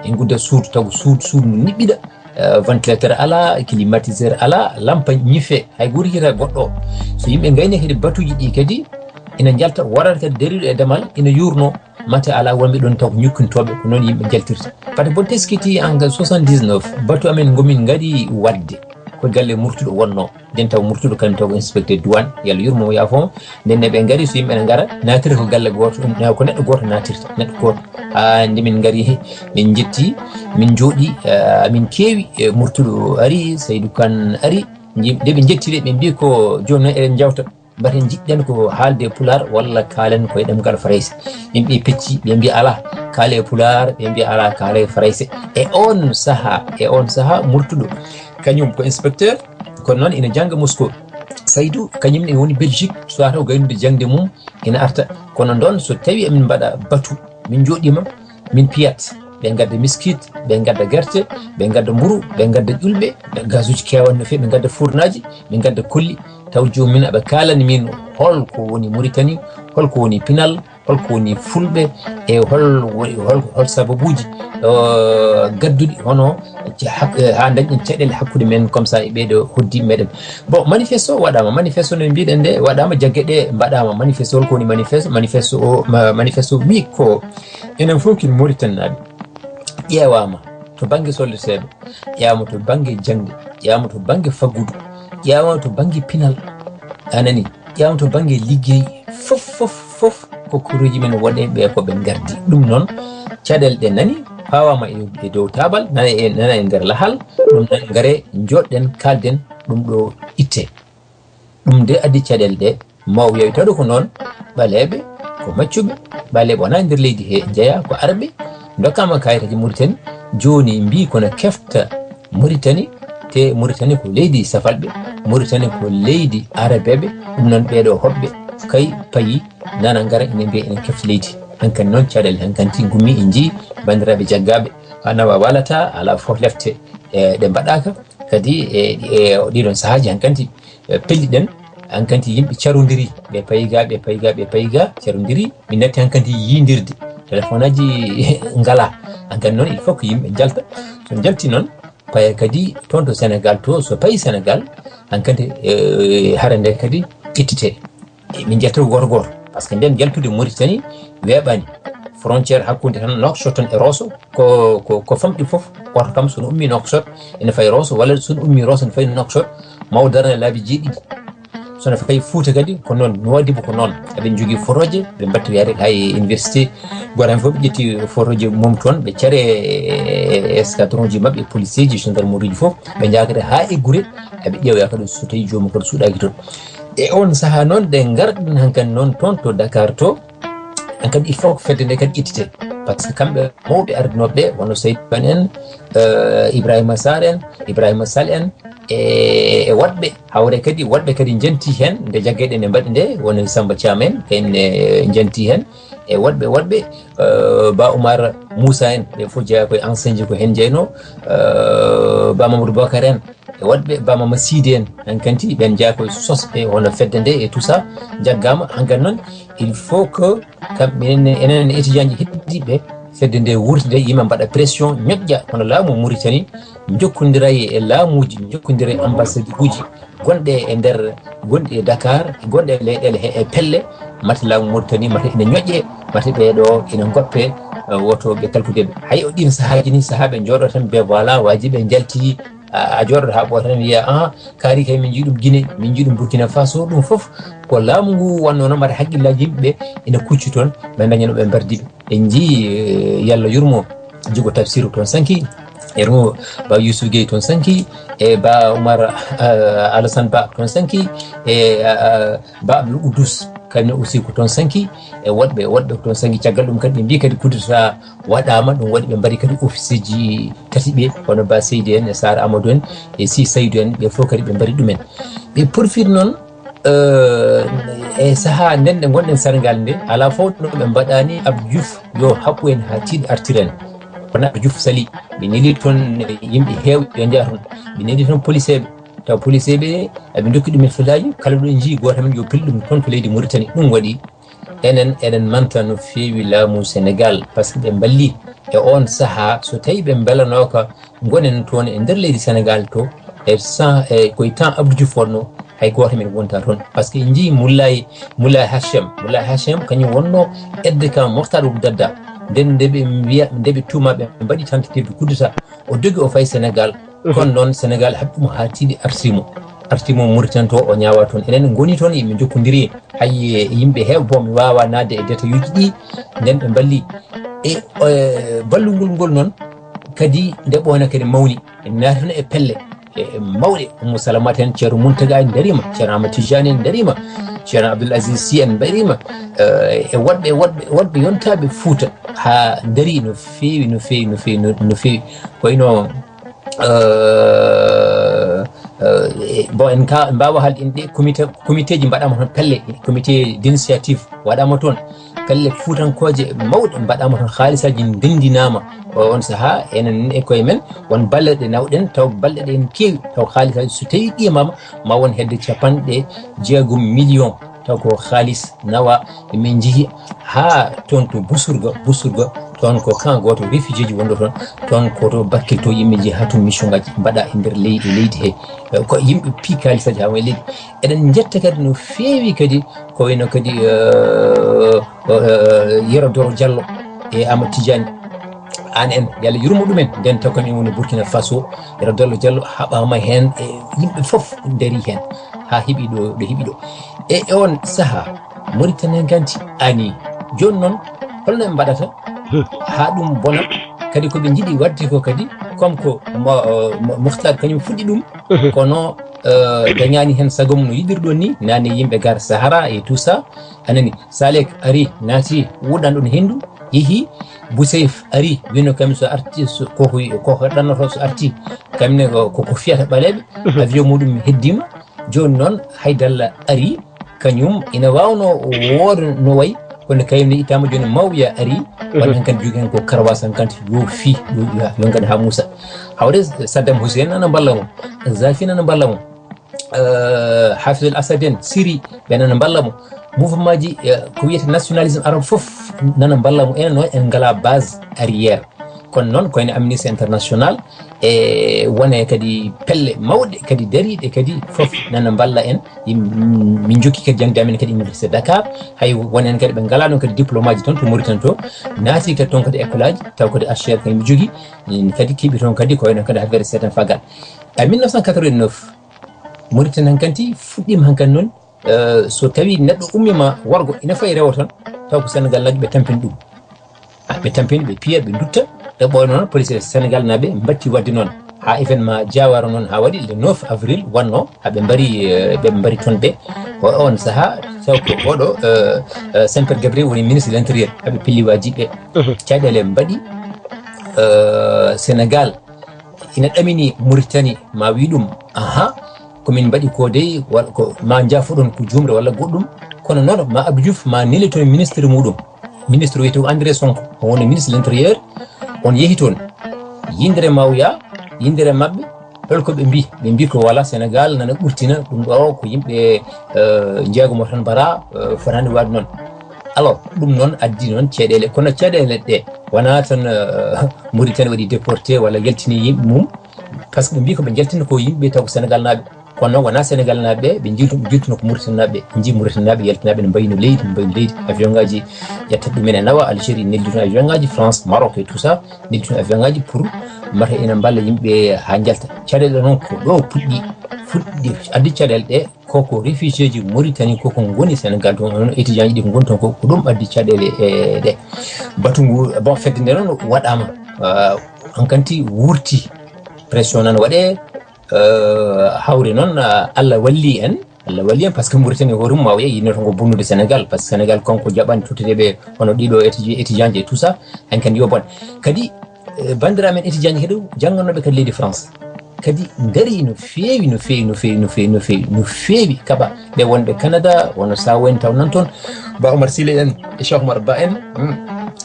en nguddat suudu, taw suudu, suudu ndu niɓɓiɗa, eh, ventilateur alaa, climatiseur alaa, lampa ñife, hay gooto yiita goɗɗo o. So yimɓe ngayni kadi batuji ɗi kadi ina njalta, waɗata kadi dariiɗo e damal ina yuurno, mate alaa wonɓe ɗoon taw ko ñukkintooɓe, ko noon yimɓe njaltirta. Par ce que bon teskiti en soixante-dix-neuf, batu amen ngomin ngari waɗde ko galle Murtuɗo wonno. Nden taw Murtuɗo kañum taw ko inspecteur douane, yo Allah yurmo mo, yaafo mo. Nden ne ɓe ngari, so yimɓe ne ngara, naatirta ko galle gooto, na-, ko neɗɗo gooto naatirta, neɗɗo gooto. Haa nde min ngari, min njetti, min njooɗi, eh, min keewi, eh, Murtuɗo ari, Saydou Kane ari. Nji-, nde ɓe njetti de, ɓe mbi ko jooni noon eɗen njawta. Mbaɗen njiɗɗen ko haalde e Pulaar walla kaalen ko e ɗemngal Farayse. Yimɓe pecci, ɓe mbiya alaa, kaale e Pulaar, ɓe mbiya alaa, kaale e Farayse. E oon sahaa, e oon sahaa, Murtuɗo, kañum ko inspecteur, kono noon ina jannga Moscou. Saydu, kañum ne woni Belgique, suwata o gaynude jaŋde mum, ina arta. Kono ɗoon, so tawii emin mbaɗa batu, min njooɗiima, min piyat. Ɓe ngadda miskit, ɓe ngadda gerte, ɓe ngadda mburu, ɓe ngadda ƴulɓe, ɓe gasuuji keewan no feewi, ɓe ngadda furnaaji, ɓe ngadda kolli. Taw joomum en aɓe kaalani min hol ko woni Mauritanie, hol ko woni pinal, hol ko woni fulɓe, e hol, hol, hol sababuuji, eh, gadduɗi hono ci hak-, eh, haa dañɗen caɗeele hakkunde men comme ça e ɓeeɗo hoddiiɓe meɗen. Bon, manifesto waɗaama, manifesto no mbiɗen nde waɗaama, jagge ɗe mbaɗaama. Manifesto, hol ko woni manifesto? Manifesto o, ma-, manifesto wi ko enen fof kin Mauritanie naaɓe, ƴeewaama to bannge soldateeɓe, ƴeewaama to bannge jaŋde, ƴeewaama to bannge faggudu, ƴeewaama to bannge pinal, a nani, ƴeewaama to bannge liggey, fof, fof, fof ko kuureeji men woɗeeɓe ko ɓe ngardi. Ɗum noon, caɗeele ɗe nani, pawaama e, e dow taabal, nana e, nana e nder lahal, ɗum noon, ngare, njooɗɗen, kaalden, ɗum ɗo itte. Ɗum de addi caɗeele ɗe, mawɓe yewtata ko noon, ɓaleeɓe ko maccuɓe, ɓaleeɓe wonaa e nder leydi he njeyaa, ko arɓe, ndokkaama kayitaaji Mauritanie, jooni mbii kono kefta Mauritanie, te Mauritanie ko leydi safalɓe, Mauritanie ko leydi arabeeɓe, ɗum noon ɓeeɗo hoɓɓe kay payi nana ngara ina mbiya ina kefta leydi. Hankadi noon caɗeele hankadi ngummi en njii banndiraaɓe jaggaaɓe, haa nawa waalata, alaa fof lefte, e, ɗe mbaɗaaka, kadi e, e ɗiɗon sahaaji hankadi, e, pelliɗen, hankadi yimɓe carondiri, ɓe payi ga, ɓe payi ga, ɓe payi ga, carondiri, min natti hankadi yiindirde, téléphone aji ngalaa, hankadi noon il faut que yimɓe njalta, so njalti noon, paya kadi toon to Sénégal to, so payi Sénégal, hankadi, e, hara nde kadi ittite. E, min njalta ko gooto gooto, par ce que nden njaltude Mauritanie weeɓaani. Frontière hakkunde tan Nouakchott tan e Rosso ko, ko, ko famɗi fof. Oto kam so no ummii Nouakchott, ene fayi Rosso, walla so no ummii Rosso, ene fayi Nouakchott, ma o darna laabi jeeɗiɗi. So no fayi Fuuta kadi, ko noon, Nouadhibou ko noon. Eɓe njogii forooje, ɓe mbaɗti wiyaade hay université. Gooto heen fof ɓe ƴetti forooje mum toon, ɓe care e, e, e escadron ji maɓɓe, e policier ji, gendarmerie ji fof, ɓe njaakata haa e gure, eɓe ƴeewa kadi so tawi joomum kadi suuɗaaki toon. E oon sahaa noon, nde ngarɗen hankadi noon toon to Dakar to, hankadi il faut ko fedde nde kadi ittite. Par ce que kamɓe mawɓe ardinooɓe ɓe, wonno Seydou Kane en, eh, Ibrahima Sarr en, Ibrahima Sall en, e, e woɗɓe, hawre kadi, woɗɓe kadi njanti heen, nde jaggeɗen e mbaɗi nde, woni Samba Thiam en, en, eh, njanti heen, e woɗɓe, woɗɓe, eh, Ba Oumar Moussa en, ɓe fof jeyaa koye ancien ji ko heen jeynoo, eh, Ba Mamadou Boubacar en, e woɗɓe Ba Mama Siidi en, en kanti ɓen jeyaa koye sosɓe hono fedde nde et tout ça, jaggaama. Hankadi noon, il faut que kamɓe enen, enen étudiant ji heddiiɓe fedde nde wuurtida, yimɓe mbaɗa pression, ñoƴƴa hono laamu Mauritanie, jokkondira e laamuuji, jokkondira e ambassade uji gonɗe e nder, gonɗi e Dakar, gonɗe e leyɗeele he e pelle, mate laamu Mauritanie, mate ina ñoƴƴe, mate ɓeeɗo ina ngoppe, eh, woto ɓe kalkude ɓe. Hay o ɗiin sahaaji ni, sahaa ɓe njooɗo tan, ɓe voilà, waaji ɓe njalti, a, a jooɗoto haa ɓooyta tan wiya, "Ah, kaari kay min njii ɗum Guinée, min njii ɗum Burkina Faso." Ɗum fof ko laamu ngu wonnoo noon, mbaɗa hakkillaaji yimɓe ɓe ina kucci toon, ɓe ndaña no ɓe mbardi ɓe. En njii, eh, Yalla yurmo Djigo Tafsirou toon sanki, yurmo Ba Youssouf Gueye toon sanki, e Ba Oumar, eh, Alassane Ba toon sanki, e, eh, Ba Abdoul Oudous, kamɓe aussi ko toon sanki, e woɗɓe, woɗɓe ko toon sanki. Caggal ɗum kadi ɓe mbii kadi coup d'État waɗaama, ɗum waɗi ɓe mbaɗi kadi officier ji tati ɓe, hono Ba Seydi en, e Sar Amadou en, e Si Saydou en, ɓe fof kadi ɓe mbaɗi ɗumen. Ɓe porfir noon, eh, e sahaa nden nde ngonɗen Sénégal nde, alaa fof no ɓe mbaɗaani Abdou Diouf yo haɓɓu en haa tiiɗi artir en. Kono Abdou Diouf sali, ɓe neli toon yimɓe heewɓe yo njaha toon. Ɓe neli toon policeeɓe, taw policeeɓe eɓe ndokki ɗumen filaaji, kala ɗo njii gooto men yo pellu ɗum toon to leydi Mauritanie. Ɗum waɗi enen, eɗen manta no feewi laamu Sénégal, par ce que ɓe mballi e oon sahaa, so tawii ɓe mbelanooka ngonen toon e nder leydi Sénégal to, e sa-, e koye temps Abdou Diouf wonnoo, hay gooto men wonta toon. Par ce que en njii Moulay, Moulay Hachem, Moulay Hachem kañum wonnoo aide de camp Mokhtar Ould Daddah. Nden nde ɓe mbiya, nde ɓe tuuma ɓe mbaɗi tentative de coup d'État, o dogi o fayi Sénégal. Kono noon Sénégal haɓɓi mo haa tiiɗi arti mo. Arti mo Mauritanie to, o ñaawa toon. Enen ngoni toon, yimɓe njokkondiri. Hay yimɓe heew, bon, mi waawaa naatde e détail uji ɗi, nden ɓe mballi. E, e, ballugol ngol noon, kadi nde ɓooyna kadi mawni. En naati toon e pelle. e mawɗe, Ummu Salamata en, Ceerno Muntaga en dariima, Ceerno Ahmad Tijani en dariima, Ceerno Abdoul Aziz Sy en dariima, eh, e woɗɓe, woɗɓe, woɗɓe yontaaɓe Fuuta haa darii no feewi, no feewi, no feewi, no, no feewi. Ko wayno, eh, eh, bon, en ka-, en mbaawa haalde inde ɗe comité, comitéji mbaɗaama toon pelle, comité d'initiative waɗaama toon. Pelle fuutankooje mawɗe mbaɗaama toon, haalisaaji ndendinaama. O on sahaa, enen e koye men, won balɗe ɗe nawɗen, taw balɗe ɗe en keewi, taw haalisaaji so tawii qiimaama, ma won hedde capanɗe jeegom million, taw ko haalis nawa. Min njehi haa toon to Busurga, Busurga, toon ko camp gooto réfugiéji wonɗo toon, toon ko to Bakel to yimɓe njehi haa toon mission ngaji mbaɗa e nder leydi, leydi he. Eh, ko yimɓe pii haalisaaji haa woni leydi. Eɗen njetta kadi no feewi kadi ko wayno kadi, eh, eh, Yero Doro Diallo e Amadou Tidiane Anne en, yo Allah yurmo ɗumen, nden taw kamɓe woni Burkina Faso. Yero Doro Diallo haɓaama heen e yimɓe fof darii heen haa heɓi ɗo, ɗo heɓi ɗo. E, e on sahaa, Mauritanie kanti ani. Jooni noon, holno en mbaɗata haa ɗum bona? Kadi ko ɓe njiɗi waɗde ko kadi, comme ko mo, mo, Moftar kañum fuɗɗi ɗum, kono, eh, dañaani heen sago mum no yiɗirɗon ni, nani yimɓe gar Sahara et tout ça, a nani, Salek ari, naati, wuɗan ɗon henndu, yehi, Bousseif ari, wino kam so arti, so, koko, koko ɗannoto so arti, kam ne ko, ko, ko fiyata ɓaleeɓe, avion muɗum heddima, jooni noon Haydalla ari, kañum ina waawno wooda no wayi, kono kañum ne ittaama jooni, Mawya ari, walla heen kadi jogii heen ko Karwas, heen kadi yo fii, yo, yo, yo nganndu haa Moussa. Hawre Saddam Hussein nana mballa mo, Zafi nana mballa mo, eh, Hafizul Asad en Siri, ɓe nana mballa mo. Mouvement ji, eh, ko wiyete nationalisme arabe fof nana mballa mo. Enen noon en ngalaa base arrière. Kono noon ko ene Amnesty International e wone kadi pelle mawɗe kadi dariiɗe kadi fof nana mballa en. Yim-, min njokki kadi jaŋde amen kadi Université Dakar. Hay won en kadi ɓe ngalaa ɗon kadi diplôme aji toon to Mauritanie to. Naati kadi toon kadi école aji, taw kadi H R kadi mi jogii. Min kadi keɓi toon kadi ko wayno kadi affaire certain fagal. E mille neuf cent quatre-vingt-neuf, Mauritanie hankanti fuɗɗiima hankadi noon, eh, so tawii neɗɗo ummiima worgo ina fayi rewo toon, taw ko Senegal naajo ɓe tampini ɗum. Ah, ɓe tampini, ɓe piya, ɓe ndutta, ɓe ɓooya noon, police Senegal naaɓe mbatti waɗde noon. Haa événement Diawara noon haa waɗi le neuf avril wonno, haa ɓe mbari, eh, ɓe mbari toon ɓe. O, on sahaa, taw ko oɗo, eh, eh, Semper Gabriel woni ministre de l'intérieur, haa ɓe pilli waajiɓe. Caɗeele mbaɗi, eh, Senegal ina ɗamini Mauritanie, ma wi ɗum, aha, ko min mbaɗi ko dey, walla ko ma njaafoɗon ko juumre walla goɗɗum. Kono noon, ma Abdou Diouf ma nelitoon ministre muɗum. Ministre wiyetee ko André Sonko, o woni ministre de l'intérieur, on yehi toon. Yindere Mawya, yindere maɓɓe, hol ko ɓe mbi? Ɓe mbi ko wala Senegal nana ɓurtina ɗum ɗo, ko yimɓe, eh, jeegomo tan mbara, eh, fotaani waɗde noon. Alors, ɗum noon addi noon caɗeele, kono caɗeele ɗe wonaa tan, eh, Mauritanie waɗi déporté walla yaltini yimɓe mum, par ce que ɓe mbi ko ɓe njaltina ko yimɓe taw ko Senegal naaɓe. Kono noon wonaa Senegal naaɓe ɓe, ɓe njiltu-, ɓe njiltuno ko Mauritanie naaɓe, ɓe njii Mauritanie naaɓe yaltinaaɓe no mbayno leydi, no mbayno leydi. Avion ngaji ƴetta ɗumen e nawa, Algérie neldi toon avion ngaji, France, Maroc et tout ça, neldi toon avion ngaji pour mata ina mballa yimɓe haa njalta. Caɗeele noon ko ɗo puɗɗi, fuɗɗi addi caɗeele ɗe, koko réfugié ji Mauritanie koko ngoni Senegal toon, on étudiant ji ɗi ko ngoni toon ko, ko ɗum addi caɗeele e ɗe. Batu ngu, bon, fedde nde noon waɗaama, euh, hankanti wurti, pression nan waɗe, euh, hawre noon, euh, Allah walli en, Allah walli en, par ce que Mauritanie hoore mum ma wiye yinno toon ko bonnude Senegal, par ce que Senegal kanko jaɓani tottude ɓe hono ɗiɗo étudiant, étudiant ji et tout ça, hankanti yo bon. Kadi, eh, banndiraaɓe men étudiant ji kadi jannganooɓe kadi leydi France. Kadi ndarii no feewi, no feewi, no feewi, no feewi, no feewi, no feewi kaɓa. Ɓe wonɓe Canada, wonno Sawo en taw nan toon, Ba Omar Sile en, e Cheikh Omar Ba en, mm,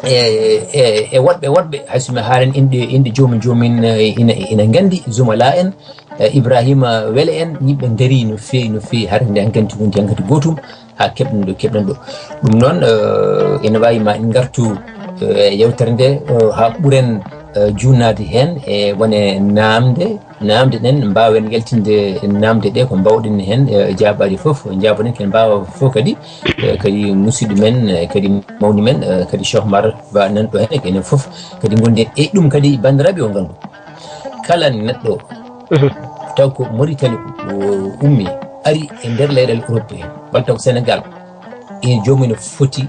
e, e, e woɗɓe, woɗɓe, hay so mi haalan inɗe, inɗe joomum, joomum, eh, ina, ina nganndi, Zumala en, eh, Ibrahima Wele en, yimɓe ndarii no feewi, no feewi, hare nde hankanti wonti hankanti gootum. Haa keɓɗen ɗo, keɓɗen ɗo. Ɗum noon, eh, ene waawi ma en ngartu, eh, e yewtere nde, eh, haa ɓuren, eh, juutnaade heen e wone naamnde, naamnde ɗen, mbaawen yaltinde naamnde ɗe ko mbaawɗen heen, eh, jaabaaji fof, njaaboɗen ken mbaawa fof kadi, eh, kadi musidɗo men, eh, kadi mawni men, eh, kadi Cheikh Oumar Ba nan ɗo heen, enen fof kadi ngonden e ɗum kadi banndiraaɓe o nganndu. Kala neɗɗo taw ko Mauritanie o ummi, ari e nder leyɗeele Europe he, walla taw Sénégal, ene joomum ene foti,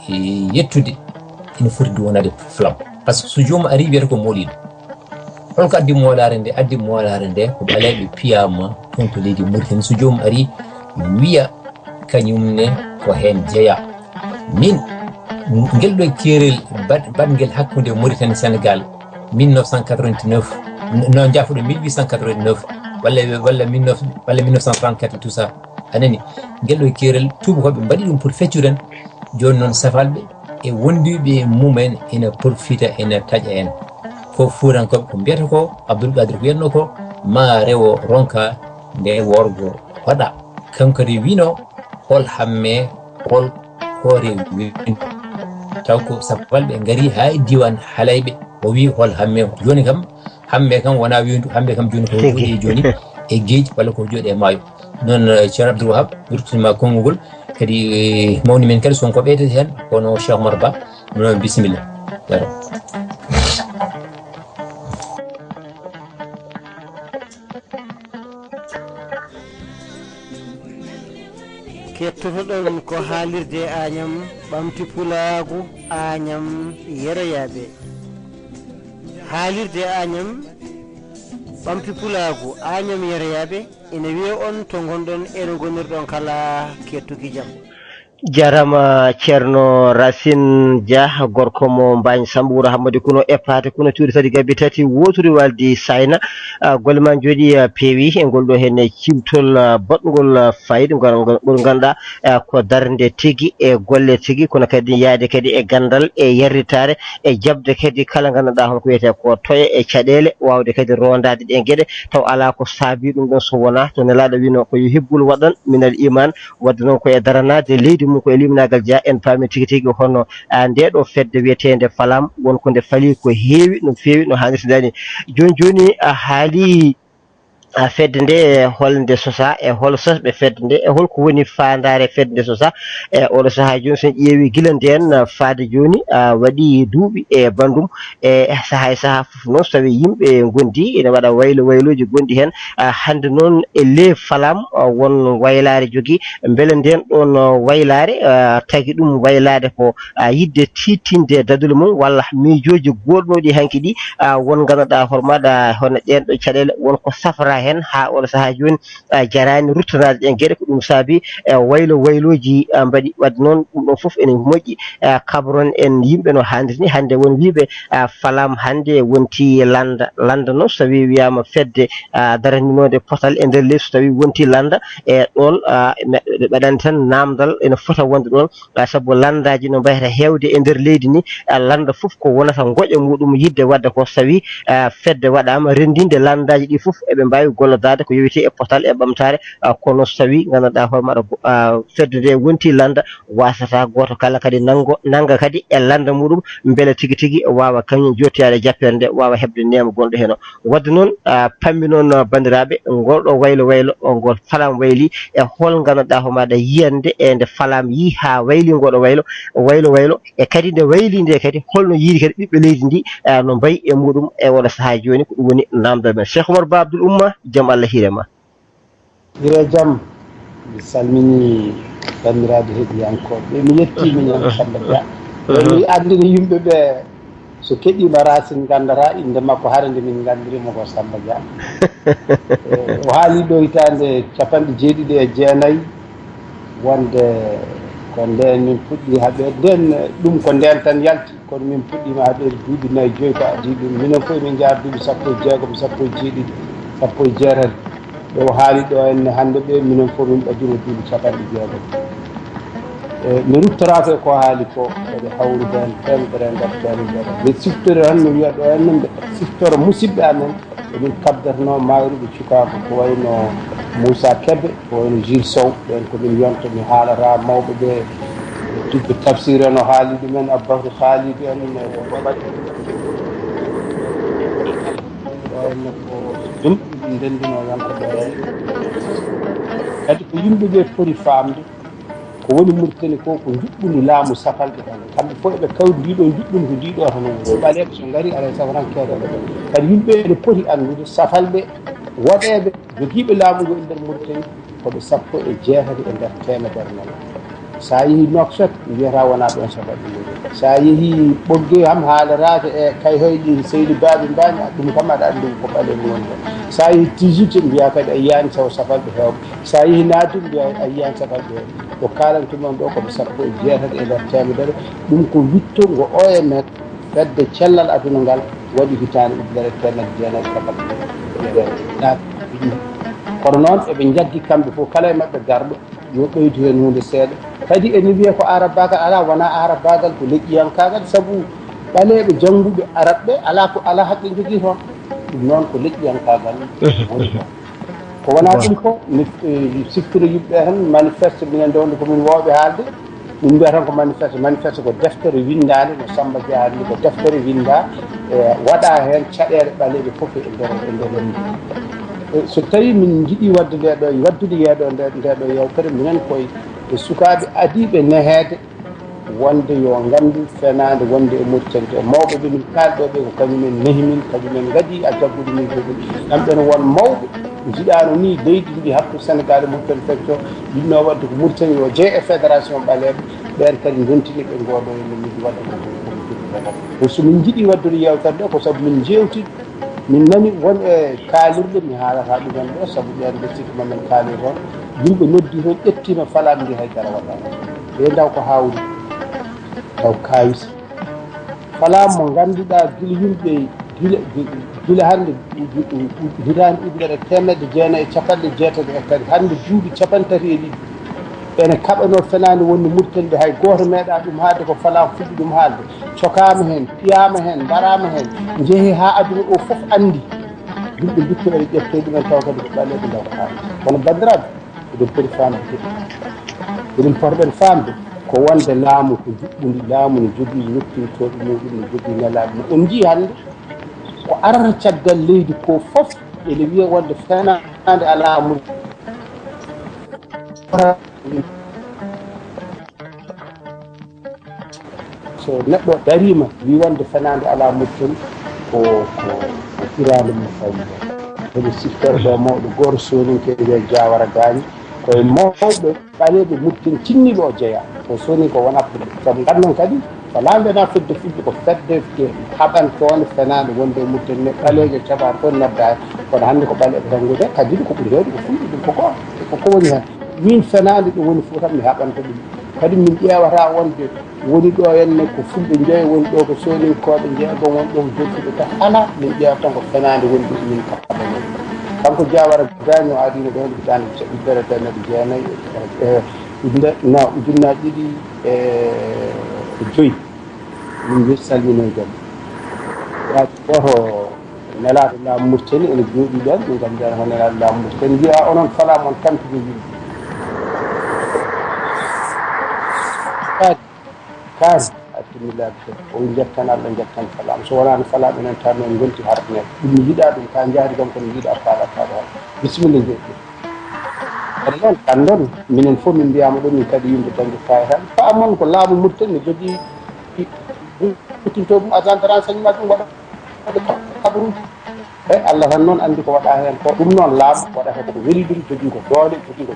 e, yettude, ene foti duwanaade flam. Par ce que so joomum ari wiyata ko mooliiɗo. Holko addi moolaare nde? Addi moolaare nde ko ɓaleeɓe piyaama toon to leydi Mauritanie. So joomum ari wiya kañum ne ko heen jeyaa. Min, ngel ɗo keerel baɗ-, baɗngel hakkunde Mauritanie Sénégal mille neuf cent quatre-vingt-neuf, no, jaafuɗo mille huit cent quatre-vingt-neuf, walla, walla mille neuf, walla mille neuf cent trente-quatre, tout ça. A nani? Ngel ɗo keerel, tuubakooɓe mbaɗi ɗum pour feccude en. Jooni noon, safalɓe e wondiiɓe e mumen ina porfita, ina taƴa en. Ko Fuutankooɓe ko mbiyata ko, Abdul Qadir ko wiyatno ko, ma rewo ronka nde worgo waɗa. Kanko kadi wino, hol hamme, hol hoore wino. Taw ko safalɓe ngari haa e diiwaan Halayɓe, o wi hol hamme. Jooni kam, hamme kam wona windu, hamme kam jooni ko jooɗi e jooni e geej walla ko jooɗi e maayo. Noon, eh, Ceerno Abdoul Wahab, mi ruttima konngol ngol, kadi, eh, mawni men kadi, so won ko ɓeydata heen, kono Cheikh Oumar Ba, noon bisimilla. Yaro. Kettotoɗon ko haalirde Añam, ɓamti pulaagu, Añam yeroyaaɓe. Haalirde Añam, ɓamti pulaagu, Añam yeroyaaɓe, ina wiya on to ngonɗon e no ngonirɗon kala, kettuki jam. Jarama Ceerno Racine Dia, gorko mo Mbaañ Samba, wuro Hammadi Kuno e Paate Kuno, cuuɗi tati, gabbe tati, wooturu Waldi Sayna. Ah, golle ma njooɗi, ah, peewi e ngol ɗo heen e ciwtol, ah, boɗngol, ah, fayda, ngol, ngol, ngol ngannduɗaa, ah, ko darnde tigi e golle tigi, kono kadi yahde kadi e ganndal e yarlitaare e jaɓde kadi kala ngannduɗaa hol ko wiyetee ko toye e caɗeele, waawde kadi rondaade ɗeen geɗe, taw alaa ko saabii ɗum ɗoon so wonaa to Nelaaɗo wino ko yo hibbul waɗan minal iman. Wadde noon ko e daranaade leydi mum, ko e liminaagal jeyaa. En paami tigi tigi hono, ah, ndee ɗo fedde wiyeteende Falam, won ko nde fali ko heewi, no feewi, no haanirta ni. Jooni jooni, a haali, ah, fedde nde, e hol nde sosaa, e hol sosɓe fedde nde, e hol ko woni faandaare fedde nde sosaa. E oɗo sahaa jooni, so en ƴeewi gila ndeen, ah, faade jooni, ah, waɗi duuɓi e banndum. E sahaa e sahaa fof noon, so tawii yimɓe ngondi ene waɗa waylo waylooji gonɗi heen. Ah, hannde noon e le Falam, ah, won waylaare jogii. Mbele ndeen ɗoon, ah, waylaare, ah, tagi ɗum waylaade ko, ah, yiɗde tiiɗtinde dadule mum walla miijooji goodnooɗi hanki ɗi, ah, won ngannduɗaa hoore maaɗa hono ɗeen ɗo caɗeele won ko safra heen haa oɗo sahaa jooni, ah, jaraani ruttanaade ɗeen geɗe. Ko ɗum saabi, eh, waylo waylooji, ah, mbaɗi. Wadde noon ɗum ɗoon fof ene moƴƴi, ah, kabron en yimɓe no haanirta ni. Hannde won wiyɓe, ah, Falam hannde wonti lannda. Lannda noon, so tawii wiyaama fedde, ah, daraniinoonde potal e nder leydi, so tawii wonti lannda, e ɗoon, ah, me-, ɓe ɓaɗani tan naamndal ene fota wonde ɗoon, ah, sabu lanndaaji no mbayata heewde e nder leydi ni, ah, lannda fof ko wonata ngoƴa muɗum yiɗde waɗde ko, so tawii, ah, fedde waɗaama renndinde lanndaaji ɗi fof, eɓe mbaawi gollodaade ko yowiti e potal e ɓamtaare, ah, kono so tawii ngannduɗaa hoore maaɗa go-, ah, fedde nde wonti lannda, waasata gooto kala kadi nanngo, nannga kadi e lannda muɗum, mbele tigi tigi waawa kañum jooɗtoyaade e jappere nde, waawa heɓde neema gonɗo heen o. Wadde noon, ah, pammi noon, ah, banndiraaɓe, ngol ɗo waylo waylo, o ngol Falam wayli, e hol ngannduɗaa hoore maaɗa yiyannde e nde Falam yii haa wayli ngol ɗo waylo, waylo waylo, e kadi nde wayli nde kadi, holno yiiri kadi ɓiɓɓe leydi ndi, ah, no mbayi e muɗum e oɗo sahaa jooni, ko ɗum woni naamndal men. Cheikh Oumar Ba Abdoul Umma, jam Allah hiire ma. Hiire jam, mi salmini banndiraaɓe heɗiyankooɓe. Mi yettii min Samba Dia. Mi anndini yimɓe ɓe, so keɗiima Racine, nganndataa innde makko, hara nde min nganndiri mo ko Samba Dia. Eh, o haali ɗo hitaande capanɗe jeeɗiɗi e jeenayi, wonde ko ndeen min puɗɗi haɓeede. Ndeen, ɗum ko ndeen tan yalti, kono min puɗɗiima haɓeede duuɓi nayi, joyi ko adii ɗum. Minen fof min njaha duuɓi sappo e jeegom, sappo e jeeɗiɗi, sappo e jeetati. Ɓe o haali ɗo en hannde ɓe, minen fof min ɓadii o duuɓi capanɗe jeegom. E, mi ruttoraaka e ko haali ko, eɓe hawrude heen teemedere e nder teemedere. Mi siftori tan, mi wiya ɗo en no mbe siftoro musidɓe amen, emin kabdatnoo maayruɓe cukaaku, ko wayi no Moussa Kébé, ko wayi no Jules Sow, ɓeen ko min yonta, mi haalata mawɓe ɓe, tubbe tafsir en o haali ɗumen, Aboubacry Khalidou en, e ko mbaɗi. Ɗo en ko ɗum ndendunoo yonta ɗo en. Kadi ko yimɓe ɓe poti faamde, ko woni Mauritanie ko, ko njuɓɓudi laamu safalɓe tan. Kamɓe fof eɓe kawri ndiɗo njuɓɓudi ko ndiɗo tan woni. Ɓaleeɓe so ngari, alaa e sago tan keedoo ɓe. Kadi yimɓe ene poti anndude safalɓe woɗeeɓe jogiiɓe laamu ngu e nder Mauritanie, ko ɓe sappo e jeetati e nder teemedere noon. So a yehii Nouakchott, mbiyata wonaa ɗoon sababu mum. So a yehii Ɓoggee kam haalataake e Kayhayɗi, Seydi Baabi Mbaani, ɗum kam aɗa anndi ko ɓaleeɓe ngoni ɗoon. So a yehii Tijiit, mbiyaa kadi a yiyaani saw sabalɓe heewɓe. So a yehii Naadiin, mbiyaa a yiyaani sabalɓe heewɓe. Ko kaalantu-mi on ɗoo ko ɓe sappo e jeetati e nder teemedere. Ɗum ko witto ngo O M S, fedde cellal aduna ngal, waɗi hitaande ujunere e teemedde jeenayi e capanɗe jeetati. Kono noon, eɓe njaggi kamɓe fof, kala e maɓɓe garɗo, yo ɓeydu heen huunde seeɗa. Kadi ene wiyee ko aarabaagal alaa, wonaa aarabaagal, ko leƴƴiyankaagal, sabu ɓaleeɓe jannguɓe arab ɓe alaa ko, alaa haqqe njogii toon. Ɗum noon ko leƴƴiyankaagal woni toon. Ko wonaa ɗum ko, mi, eh, siftira yimɓe tan, manifeste minen ɗo, ko min waawɓe haalde. Min mbiyata tan ko manifeste. Manifeste ko deftere winndaande, no Samba Dia haalni, ko deftere winndaa, e waɗa heen caɗeele ɓaleeɓe fof e nder, e nder leydi. E so tawii min njiɗii waɗde ndee ɗoo, waɗdude yeeɗoo nde, ndee ɗoo yeewtere, minen koye e sukaaɓe adiiɓe neheede, wonde yo nganndu fenaande wonde e Mauritanie, e mawɓe ɓe min kaalɗo ɓe, ko kañumen nehi min, kañumen ngadii a jaggude min jogi. Kamɓe ne won mawɓe njiɗaano ni leydi ndi hakkunde Sénégal e Mauritanie fecco, yiɗno waɗde ko Mauritanie yo jeye e fédération ɓaleeɓe, ɓeen kadi ndontini ɓe ngooɗo e no min waɗde ko. Ɗum so min njiɗi waɗdude yeewtere nde, ko sabu min njeewti, min nani won e kaalirɗe, mi haalata ɗumen ɗo, sabu ɓeen ɓe sikki ma min kaalii toon, yimɓe noddi toon, ƴettiima Falaam, mbi hay dara waɗaama. Ɓe ndaw ko hawri, taw kaawis. Falaam mo ngannduɗaa gila yimɓe, gila, gila hannde, hitaande ujunere teemedde jeenayi e capanɗe jeetati e tati, hannde duuɓi capanɗe tati e ɗiɗi. Ene kaɓanoo fenaande wonde Mauritanie ɓe hay gooto meeɗaa ɗum haalde, ko Falaam fuɗɗi ɗum haalde. Cokaama heen, piyaama heen, mbaraama heen, njehii haa aduna o fof anndi. Yimɓe ndutto ene ƴettoo ɗumen taw kadi ko ɓaleeɓe ndaw ko haalde. Kono banndiraaɓe, eɗen poti faamde, eɗen poti ɗen faamde ko wonde laamu ko juɓɓudi, laamu no jogii yettinitooɓe muɗum, no jogii nelaaɓe mum. En njii hannde ko arata caggal leydi ko fof ene wiya wonde fenaande alaa mum. So neɗɗo dariima, wi wonde fenaande alaa Mauritanie, ko, ko, ko hiraande mum fawii. Eɓe siftoro ɗo mawɗo gooto Sooninke wiyee Jaawara Gaañi, koye mawɓe ɓaleeɓe Mauritanie tinniiɓe o jeyaa. Ko Sooninke wonaa Pullo. Sabu nganndon kadi, ko laamɓe na fedde fulɓe, ko fedde ke haɓantoonde fenaande wonde e Mauritanie, ɓaleejo caɓaani toon noddaani. Kono hannde ko ɓaleeɓe tan ngoni, kadi ko ɓuri heewde ko fulɓe, ɗum ko gooto. Ko ko woni heen. Min fenaande ɗo woni fof tan mi haɓanta ɗum. Kadi min ƴeewata wonde woni ɗo henne ko fulɓe njoyo woni ɗo, ko sooninkooɓe njeegom woni ɗo, ko jolfuɓe tan. Alaa, min ƴeewata tan ko fenaande woni ɗum min kaɓanoo. Kanko Jaawara Gaañi o adiino ɗo hitaande caɓɓiddere teemedde jeenayi e, e, ujunere, na ujunnaaji ɗiɗi e joyi. Min mbiyii salminoy jam. Yaa gooto Nelaaɗo laamu Mauritanie ene jooɗii ɗoon, min kam mbiyata ko nelaaɗo laamu Mauritanie. Mbiya onon Falaam on tampi ko yimɓe. Kaari, kaari, a timmi laabi tati. O wi njettan Allah, njettan Falaam. So wonaano Falaam enen tan en ngonti hardineede. Ɗum mi yiɗaa ɗum, ka njahri kam kono mi yiɗaa faalataa ɗo. Bisimilla njoɗɗi. Kono noon, kanndon, minen fof min mbiyaama ɗo, min kadi yimɓe dañde kayitaji. Faamon ko laamu Mauritanie ne jogii huutinto ɗum agent de renseignement ɗum waɗa. Waɗi kabaruuji. E Allah tan noon anndi ko waɗaa heen ko. Ɗum noon laamu waɗata ko weli ɗum, jogii ko doole, jogii ko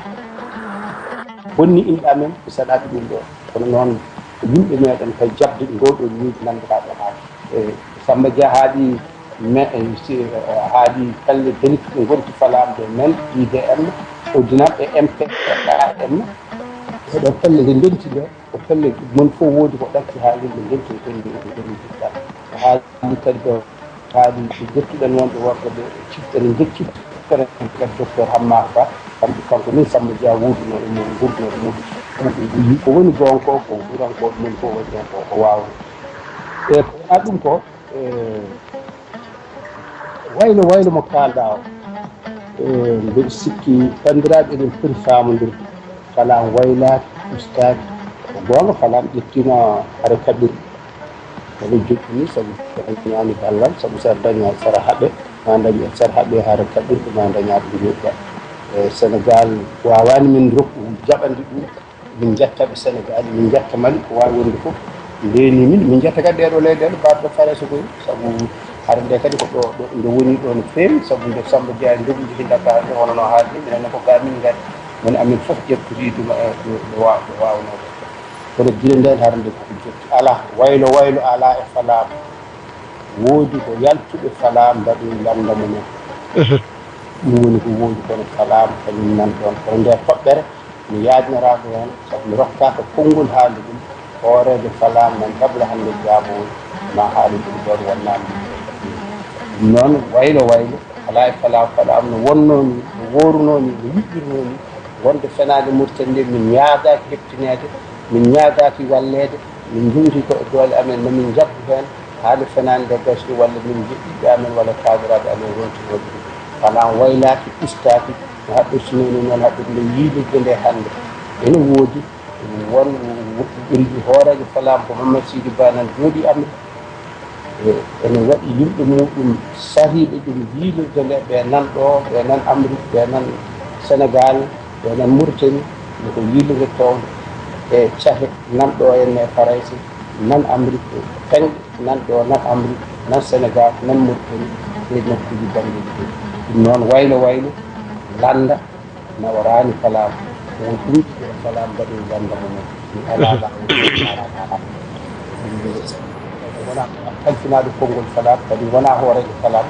bonni inɗe amen, mi saɗaaki ɗum ɗo. Kono noon yimɓe meeɗen kay jaɓde ngoo ɗoo miijo nanndiraa ɗo haa. E Samba Dia haaɗi me, e, si, e, haaɗi pelle denituɗe ngonti falamde men, I D M, Odinam e M P A M. Ɗeɗo pelle ɗe ndenti ɗo. Ko pelle mon fof woodi ko ɗacci haa yimɓe ndenti e ɗen, ɗen, ɗen jiɗɗa. Ko haali kadi ɗo, haali ko jettuɗen wonɓe worɓe ɓe, ciftere nde ciftere kadi docteur Hammar Ba, kamɓe, kanko min Samba Dia wuurduno e mum, guurduno e mum. Ko woni goonga ko, ko wuurankooɓe mon fof waɗi heen ko, ko waawno. E ko wonaa ɗum ko, e, waylo, waylo mo kaalɗaa o, e, mbeɗa sikki banndiraaɓe eɗen poti faamondirde. Falam waylaaki, ustaaki. Ko goonga, Falam ƴettiino hare kaɓirɗe. Woni joɗɗini, sabu dañaani ballal, sabu so a daña sara haɓe, ma daña sara haɓe hare kaɓirɗe, ma daña ɗum joɗɗa. E Senegal waawaani min rokku jaɓande ɗum. Min njetta ɓe Senegal, min njetta Mali, ko waawi wonde fof. Ndeeni min, min njetta kadi ɗeeɗo leyɗeele, baɗɗo Farayse koy, sabu hare nde kadi ko ɗo, ɗo, nde woni ɗo no feewi, sabu nde Samba Dia ndogi jogii Dakar nde, wonano haalde, minen ne ko ga min ngari. Woni amin fof ƴettiri ɗum, e, ɗo, ɗo wa-, ɗo waawnoo ɗo. Kono gila ndeen hara nde ko jotti alaa, waylo waylo alaa e falaam. Woodi ko yaltuɓe falaam mbaɗoyi lannda mumen. Ɗum woni ko woodi, kono falaam kañum nan ɗoon. Kono nde toɓɓere mi yaajnoraako heen, sabu mi rokkaaka konngol haalde ɗum. Hooreejo falaam nan kabla hannde jaabowol ma haali ɗum ɗoon wonnaani ɗum. Ɗum noon waylo waylo alaa e falaam, falaam no wonnoo ni, no woorunoo ni, no yuɓɓirnoo ni. Wonde fenaande Mauritanie nde, min ñaagaaki heɓtineede, min ñaagaaki walleede, min njuuti ko e doole amen, no min njaggu heen haa nde fenaande nde gasni, walla min njiɗ ɓiɓɓe amen walla taaniraaɓe amen rontinooɓe ɗum. Falaam waylaaki, ustaaki, no haɓɓirtinoyno noon haɓɓirde yiilirde nde hannde. Ene woodi won ɓirgi hooreejo falaam ko Mamadou Sidi Ba nan jooɗii Amérique. E, ene waɗi yimɓe muɗum sariiɓe ɗum yiilirde nde, ɓe nan ɗo, ɓe nan Amérique, ɓe nan Sénégal, ɓe nan Mauritanie, no ko yiilirde toon e cahe nan ɗo en e Farayse, nan Amérique, Peng nan ɗo, nan Amérique, nan Sénégal, nan Mauritanie, e nokkuuji banngeeji ɗi. Ɗum noon waylo waylo, lannda, naworaani falaam, ko won ɗum e falaam mbaɗoyi lannda mumen. Mi alaa laawol, mi alaa laawol. Wona kalfinaaɗo konngol falaam, kadi wona hooreejo falaam,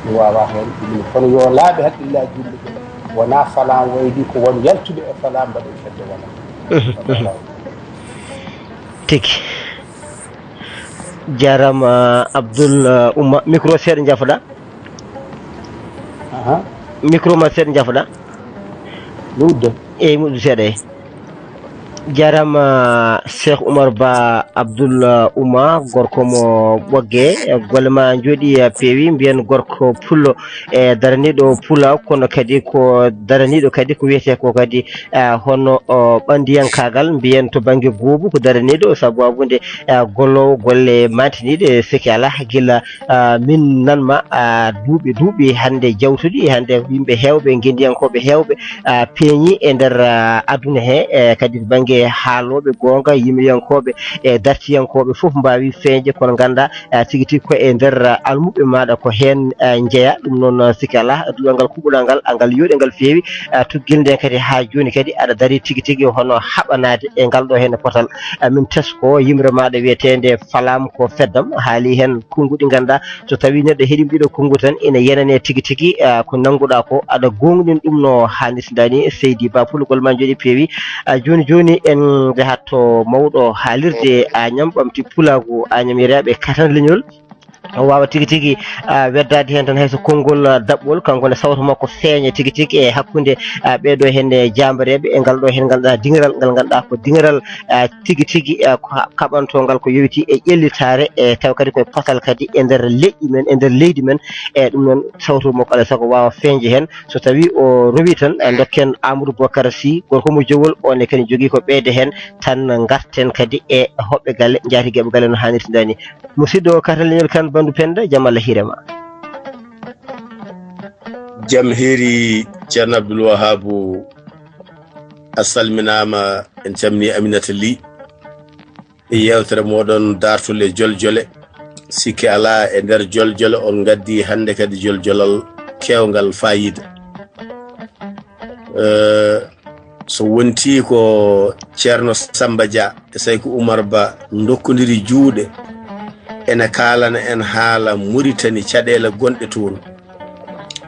mi waawaa heen ɗum. Kono yo laaɓe hakkillaaji yimɓe ɓe, wona falaam wayli ko won yaltuɓe e falaam mbaɗoyi fedde wona. Tigi. Jaaraama Abdoul, uh, Ouma, micro seeɗa njafoɗa. Aha. Micro ma seeɗa njafoɗa. Lutde. Eyi, muɗum seeɗa e. Jaaraama Cheikh Oumar Ba Abdoul, uh, Ouma, gorko mo Ɓogge. Golle ma njooɗi, uh, peewi, mbiyen gorko pullo e daraniiɗo pulaagu, kono kadi ko daraniiɗo kadi ko wiyetee ko kadi, uh, hono, uh, ɓanndiyankaagal, mbiyen to bannge goobu ko daraniiɗo, sabu abude, uh, golloowo golle maantiniiɗe, siki alaa gila, uh, min nan ma, uh, duuɓi duuɓi hannde jawtuɗi, hannde yimɓe heewɓe, ngenndiyankooɓe heewɓe, uh, peeñi e nder, uh, aduna he, e kadi to bannge haalooɓe goonga, yimɓeyankooɓe e dartiyankooɓe fof mbaawi feeñde, kono nganndaa, uh, tigi tigi ko e nder, uh, almuɓɓe maaɗa ko heen, uh, njeyaa. Ɗum noon, uh, siki alaa, duɗal ngal kuɓɓoɗaa ngal, uh, ngal yooɗi, ngal feewi, uh, tuggel nden kadi haa jooni kadi aɗa darii tigi tigi hono haɓanaade e ngal ɗo heen potal. Uh, min tesko yimre maaɗa wiyeteende Falaam ko feddam, haali heen konnguɗi nganndaa so tawii neɗɗo heɗii ɗiɗo konnguɗi tan ina yenanee tigi tigi, uh, ko nannguɗaa ko aɗa goongɗini ɗum no haanirta ni. Seydi Ba Pullo, golle ma njooɗi peewi. Uh, jooni jooni en njahat to mawɗo haalirde Añam, ɓamti pulaagu Añam, yeriyaaɓe katane leñol. O waawa tigi tigi, ah, weddaade heen tan hay so konngol, ah, daɓɓol, kanko ne sawto makko feeña tigi tigi e hakkunde, ah, ɓee ɗoo heen, eh, jaambareeɓe e ngal ɗoo heen ngal ɗaa diŋiral, ngal ngannduɗaa ko diŋiral, ah, tigi tigi, ah, ko ha-, kaɓantongal ko yowitii e ƴellitaare, e tawa kadi ko e potal kadi e nder leƴƴi men, e nder leydi men. E ɗum noon sawto makko alaa e sago waawa feeñde heen. So tawii o rowii tan, ah, ndokken Amadou Bocar Sy, gorko mo Jowol, o ne kadi jogii ko ɓeyde heen, tan ngarten kadi e hoɓɓe galle, njaatii geɓe galle no haanirta ni. Musidɗo Kartal Leñol Kan, Bandu Penda, jam Allah hiire ma. Jam hiiri Ceerno Abdul Wahabu, a salminaama, en calminii Aminata Ly. E yeewtere mooɗon daartol e joljole. Sikke alaa e nder joljole on ngaddi hannde kadi joljolal keewngal faayiida. Eh, so wontii ko Ceerno Samba Dia e Sayku Umar Ba ndokkondiri juuɗe, ena kaalana en haala Muritani, caɗeele gonɗe toon.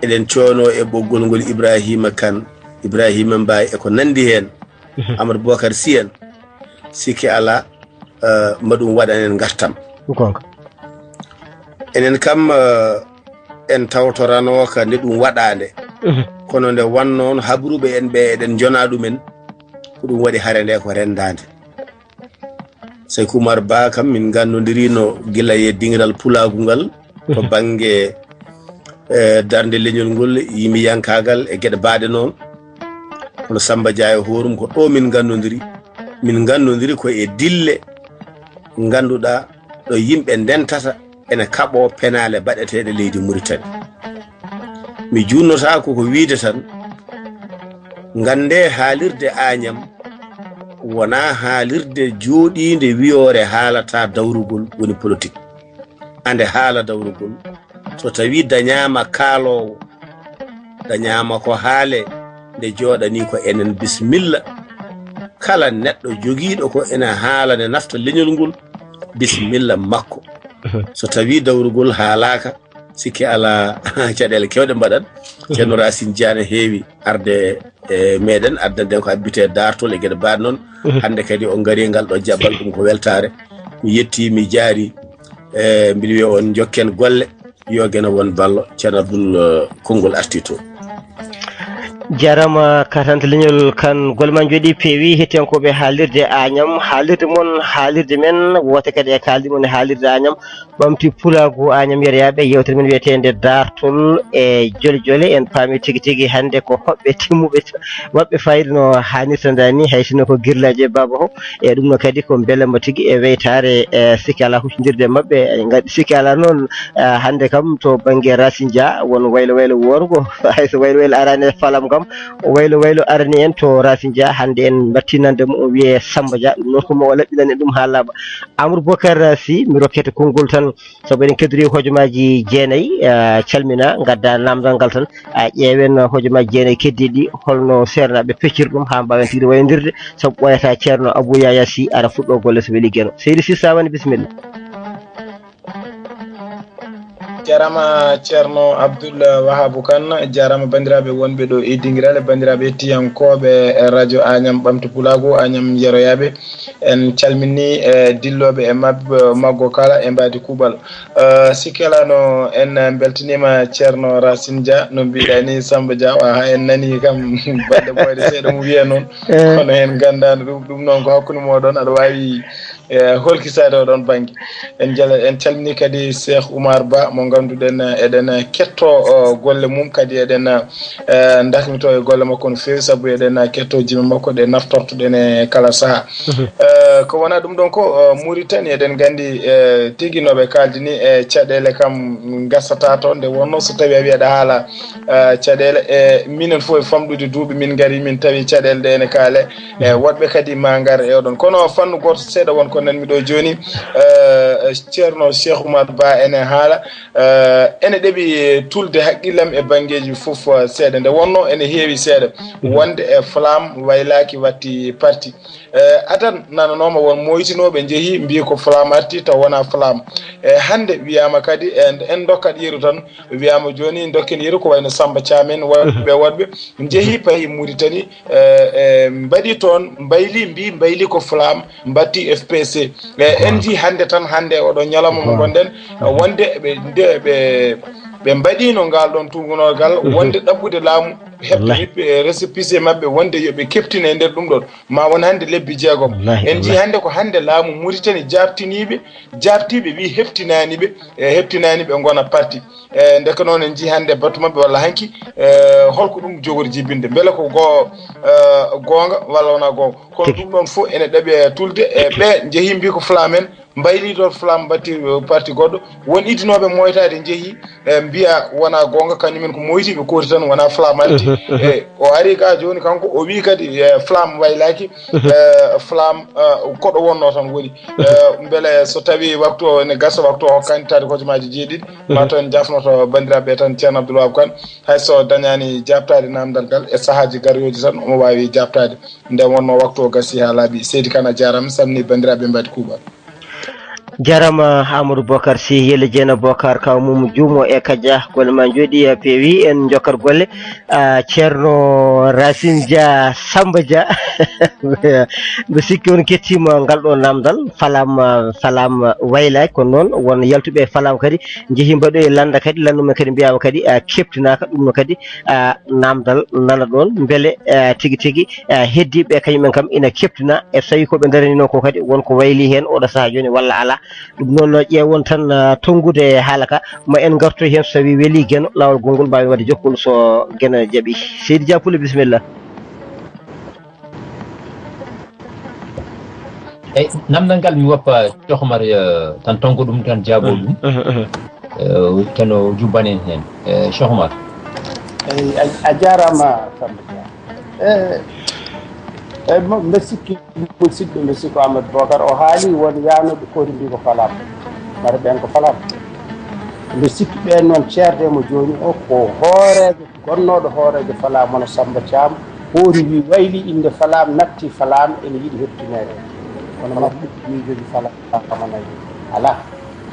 Eɗen coono e ɓoggol ngol Ibrahima Kan, Ibrahima Mbaye e ko nanndi heen, Amadou Bocar Sy en. Sikke alaa, eh, ma ɗum waɗan en ngartam. Gonga. Enen kam, eh, en tawtoranooka nde ɗum waɗaa nde. Mhm. Kono nde wannoon habruɓe en ɓe eɗen njona ɗumen, ko ɗum waɗi hare nde ko renndaande. Sayku Umar Ba kam min nganndondirino gila e diŋiral pulaagu ngal, to bannge, eh, darnde leñol ngol, yimiyankaagal e geɗe baaɗe noon. Kono Samba Dia e hoorum ko ɗo min nganndondiri. Min nganndondiri ko e dille ngannduɗaa ɗo yimɓe ndentata ene kaɓoo penaale baɗeteeɗe leydi Muritani. Mi juutnotaako ko wiyde tan, nganndee haalirde Añam wonaa haalirde jooɗiinde wiyoore haalata dawrugol woni politik. Ande haala dawrugol, so tawii dañaama kaaloowo, dañaama ko haalee, nde jooɗanii ko enen, bisimilla. kala neɗɗo jogiiɗo ko ene haala ne nafta leñol ngol, bisimilla makko. So tawii dawrugol haalaaka, sikke alaa, caɗeele keewɗe mbaɗat. Ceerno Racine Dia ne heewi arde e meɗen, addande ko abbite daartol e geɗe mbaɗ noon. Hannde kadi o ngari ngal ɗo jaɓɓal, ɗum ko weltaare. Mi yetti, mi jaari. E mbiɗa wiya on njokken golle, yo geno won ballo, Ceerno Abdoul, eh, konngol arti to. Jarama katante leñol kan, golle ma jooɗi peewi. Hettiyankooɓe haalirde Añam, haalirde mon, haalirde men, woote kadi e kaaldi mon e haalirde Añam, ɓamti pulaagu Añam yeroyaaɓe, yewtere men wiyeteende Daartol e Jole Jole. En paami tigi tigi hannde ko hoɓɓe timmuɓe, waɗɓe fayida no haanirta ndaa ni, hay sinno ko girlaaji e baaba o. E ɗum no kadi ko mbelamma tigi e weytaare, e sikke alaa huccondirde e maɓɓe. Ngati sikke alaa noon, eh, hannde kam to bannge Racine Dia won waylo waylo worgo. Hay so waylo waylo araani e falam kam, waylo waylo arani en to Racine Dia. Hannde en mbattinande mo o wiyee Samba Dia, ɗum noon ko mo o laɓɓinani ɗum haa laaɓa. Amadou Bocar Sy, mi rokkete konngol tan, sabu eɗen keddori hojomaaji jeenayi, eh, calmina, ngadda naamndal ngal tan. A ƴeewen hojomaaji jeenayi keddiiɗi, holno seernaaɓe pecciri ɗum haa mbaawen tigi wayndirde, sabu ɓooyata Ceerno Abou Yaya Sy ara fuɗɗo golle so weli Geno. Seydi Sy, sa woni, bisimilla. Jarama Ceerno Abdoul Wahabu Kane, jarama banndiraaɓe wonɓe ɗo e Dingiral, e banndiraaɓe hettiyankooɓe radio Añam Ɓamtu Pulaagu, Añam yeroyaaɓe. En calmini, eh, dillooɓe e mab-, maggo kala e mbaadi kuuɓal. Eh, sikke alaa no en mbeltaniima Ceerno Racine Dia, no mbiɗa ni Samba Dia, wa haa en nani kam balɗe ɓooyɗe seeɗa mo wiya noon. Eh. Kono en nganndaano ɗum, ɗum noon ko hakkunde mooɗon, aɗa waawi, eh, holkisaade oɗon bannge. En jala-, en calmini kadi Cheikh Oumar Ba mo ngannduɗen, eh, eɗen, eh, ketto, oh, golle mum, kadi eɗen, eh, eh, dakmito e golle makko no feewi, sabu eɗen, eh, ketto jime makko ɗe naftortoɗen e kala sahaa. Mhm. Eh, ko wonaa ɗum ɗoon ko, eh, Mauritanie, eɗen nganndi, eh, tigi no ɓe kaaldini, eh, caɗeele kam ngasata toon, nde wonnoo so tawii a wiyaɗa haala, eh, caɗeele, e minen fof e famɗude duuɓi, min ngari, min tawi caɗeele ɗe ene kaale, e woɗɓe kadi ma ngar e oɗon. Kono fannu gooto seeɗa won ko nanmi ɗo jooni, eh, Ceerno Cheikh Oumar Ba ene haala, eh, ene ɗeɓi tulde haqqillam e banngeeji fof, eh, seeɗa. Nde wonnoo ene heewi seeɗa. Mhm. Wonde e Flamme waylaaki watti parti. Eh, adan nananooma won moytinooɓe njehi mbii ko Flamme arti taw wonaa Flamme. Eh, hannde wiyaama kadi, eh, en ndokkat yeru tan, wiyaama jooni ndokken yeru ko wayno Samba Thiam en, woɗɓe, mhm, woɗɓe. Njehi payi Mauritanie, eh, eh, mbaɗi toon, mbayli, mbii mbayli ko Flamme, mbatti F P C. Eh, en njii hannde tan, hannde oɗo ñalawma mo ngonɗen, wonde ɓe, nde ɓe, ɓe mbaɗiino ngal ɗoon tuugunoogal, mhm, wonde ɗaɓɓude laamu, heɓde, wallahi, hippe-, récépissé maɓɓe, wonde yo ɓe keɓtine e nder ɗum ɗoon. Ma won hannde lebbi jeegom. Wallahi, en njii, wallahi, hannde ko hannde laamu Mauritanie jaaɓtiniiɓe, jaaɓtiiɓe wi heɓtinaani ɓe, e heɓtinaani ɓe ngona parti. E ndeke noon en njii hannde batu maɓɓe walla hanki, e holko ɗum jogori jibinde? Mbele ko go-, e goonga walla wonaa goonga? Kono tigi, ɗum ɗoon fof ene ɗaɓi e tulde, e ɓe njehi mbii ko Flamme en, mbayli toon Flamme mbatti, e, parti goɗɗo. Won idinooɓe moytaade njehi, e, mbiya wonaa goonga, kañumen ko moyti, ɓe kooti tan, wonaa Flamme arti. Mhm, mhm. E o ari ga jooni kanko, o wii kadi, e, Flamme waylaaki, mhm, e, Flamme, e, koɗo wonnoo tan woni. Mhm. E, mbele so tawii waktu o ene gasa, waktu o hokkaani tawde hojomaaji jeeɗiɗi, mhm, ma to en jafnoto banndiraaɓe tan, Ceerno Abdoul Wahab Kane, hay so dañaani jaabtaade naamndal ngal e sahaaji garooji tan, omo waawi jaabtaade. Nden wonnoo waktu o gasii haa laaɓi. Seydi Kane, a jaaraama, salmini banndiraaɓe mbaɗi kuuɓal. Jarama Amadou Bocar Sy, Yelle Jeena Bocar, kaw mum Juumo e Kaja, golle ma njooɗi, a peewi, en njokkat golle. Ah, Ceerno Racine Dia, Samba Dia, mbe sikki on kettima ngal ɗo namdal, Falam, ah, Falam waylaaki, kono noon won yaltuɓe e Falam kadi njehi mbaɗoyi lannda kadi, lannda mumen kadi mbiyaama kadi, ah, keɓtinaaka, ɗum no kadi, ah, namdal nana ɗoon, mbele, ah, tigi tigi, ah, heddiiɓe kañumen kam ina keɓtina, e so tawii ko ɓe ndaranino ko kadi won ko wayli heen oɗo sahaa jooni walla alaa. Ɗum noon, ƴeewon tan, ah, tonngude e haala ka, ma en ngartoy heen so tawii welii Geno, laawol gonngol mbaawen waɗde jokkol so Geno jaɓii. Seydi Dia Pullo, bisimilla. Eyi, namdal ngal mi woppa Cheikh Oumar, eh, tan tonngo ɗum tan jaabo ɗum. Mhm, mhm. Eh, tan o jubbanen heen. Eh, Cheikh Oumar. Eyi, a, a jaaraama, Samba Dia. Eh, eh, mo-, mbe sikki, musidɗo, mbe sikko Amadou Bocar, o haali won yaanooɓe kooti mbii ko Falam. Mara ɓeen ko Falam. Mbe sikki ɓeen noon ceerde mo jooni o ko hooreejo, gonnooɗo hooreejo Falam, hono Samba Thiam, Moori wi wayli innde Falaam, natti Falaam, ene yiɗi heɓtineede. Kono ma miijoji Falaam nayi alaa.